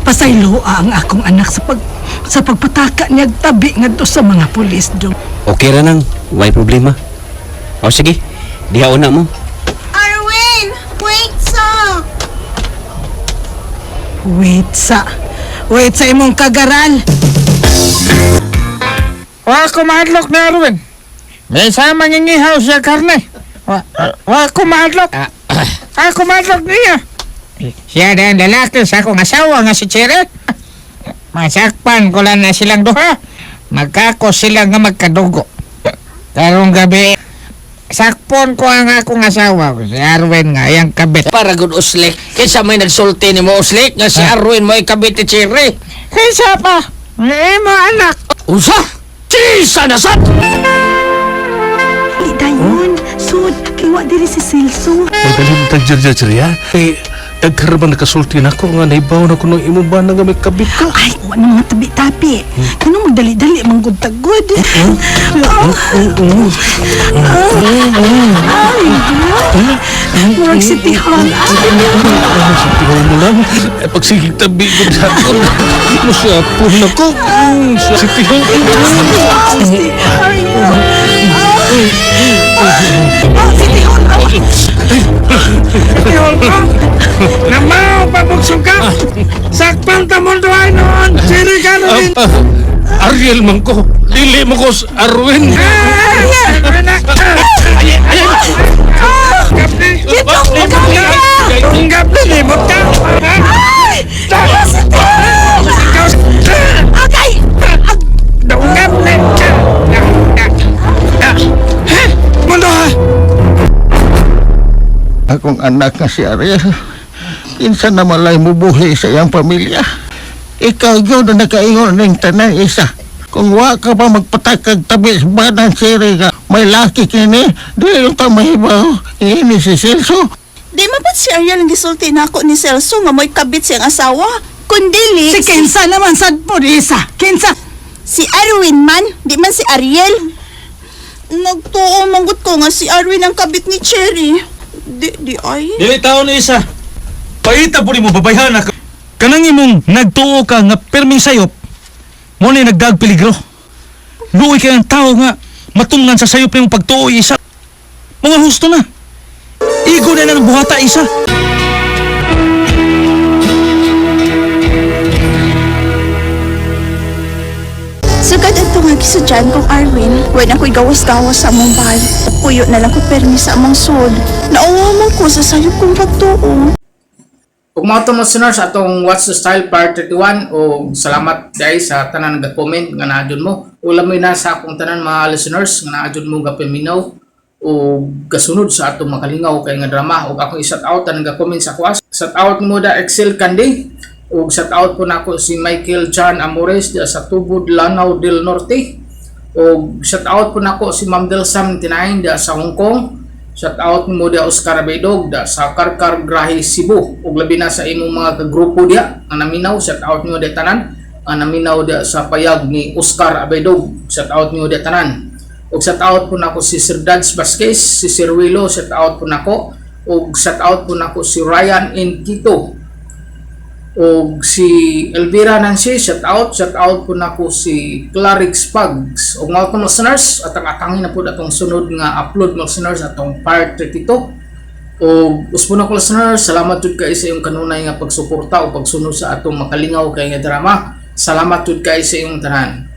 Pasayloa ang akong anak sa pag sa pagpataka niya tabi ngadto sa mga pulis do. Okay ra nang, way problema. O sige, diha una mo. Arwin! Wait sa! Wait sa. Wait sa imong kagaral. Wa ko mahadlok ni Arwin. May sa mangingihaw siya karne. Wa ko mahadlok. Ako mahadlok niya. Siya na ang lalaki sa akong asawa nga si Chere. Masakpan ko lang na silang duha. Magkako sila nga magkadugo. Karong gabi, sakpon ko ang akong asawa. Si Arwin nga, iyang kabit. Para gud uslik. Kaysa may nagsulti ni mo uslik nga si Arwin mo ikabit ni Cherry. Kaysa pa, eh mga anak. Unsa? Chisa na sad! Di dayon. Sud, kay wa diri si Celso. Magaling tag Jerry, ha? Eh, daghan ba nakasulti na ako nga naibaw na ko ng imong bana nga may kabit ka? Ay, wa na mga tabi-tabi. Kano magdali-dali manggod tagod. Ay, Murag City Hall. Tingnan mo lang. Eh, pagsigig tabi ko sa ako. Musapon na ko. Sa City Hall. City City Hall. Namaw, pabugsong ka! Sakpan ta mundo ay noon! Cherry ka rin! Ariel man ko. Dili mo ko sa Arwin. Ay, ay, ay! Tunggap na limot ka! Ay! City Hall! Agay! Tunggap na! Mundo ha! Akong anak nga si Ariel. Kinsa na malay mubuhi sa iyang pamilya. Ikaw yun na nakaingon ng tanan isa. Kung wa ka pa magpatakag tabi sa banang siri ka, may laki kini, di yung tamahibaw. Ini si Celso. Di man si Ariel ang gisulti nako ni Celso nga mo'y kabit siyang asawa. Kundili, Si Kensa naman sad po isa. Kensa. si Arwin man, di man si Ariel. Nagtuo manggut ko nga si Arwin ang kabit ni Cherry. Di, di ay. Dili taon ni isa. Paita po mo babayhan ka. Kanang imong nagtuo ka nga perming sayop. Mo na nagdag peligro. Luoy kay ang tao nga matungan sa sayop nimong pagtuo isa. Mga husto na. Igo na lang buhata isa. Sugad ato nga gisudyan kong Arwin. Wen ako'y gawas-gawas sa among bahay. Puyo na lang ko permi sa among sud. Nauwa man ko sa sayop kong pagtuo. Ug mao to mga listeners atong What's the Style Part 31 o salamat guys sa tanan nga comment nga naadyon mo. Ulam mo na sa akong tanan mga listeners nga naadyon mo gapaminaw o gasunod sa atong makalingaw kay nga drama ug akong i-shout out tanan nga comment sa kuas. Shout out mo da Excel Candy ug shout out po nako si Michael John Amores diya sa Tubod, Lanao del Norte. Og shout out po nako si Ma'am Delsam Tinain da sa Hong Kong. Shout out mo dia Oscar Abaydog da sa Karkar Grahe Cebu ug labi na sa imong mga kagrupo diya ang naminaw, shout out nimo dia tanan ang naminaw dia sa payag ni Oscar Abaydog, shout out nimo dia tanan. Ug shout out po nako si Sir Dads Vasquez, si Sir Willow, shout out po nako. Ug shout out po nako si Ryan N. Quito og si Elvira Nancy, shout out po nako si Clarix Pugs. Ug mga akong listeners, at ang atangin na po atong sunod nga upload, mga listeners, atong part 32. Og uspo na ko, listeners, salamat jud kay sa iyong kanunay nga pagsuporta o pagsunod sa atong makalingaw kay nga drama. Salamat jud kay sa iyong tanan.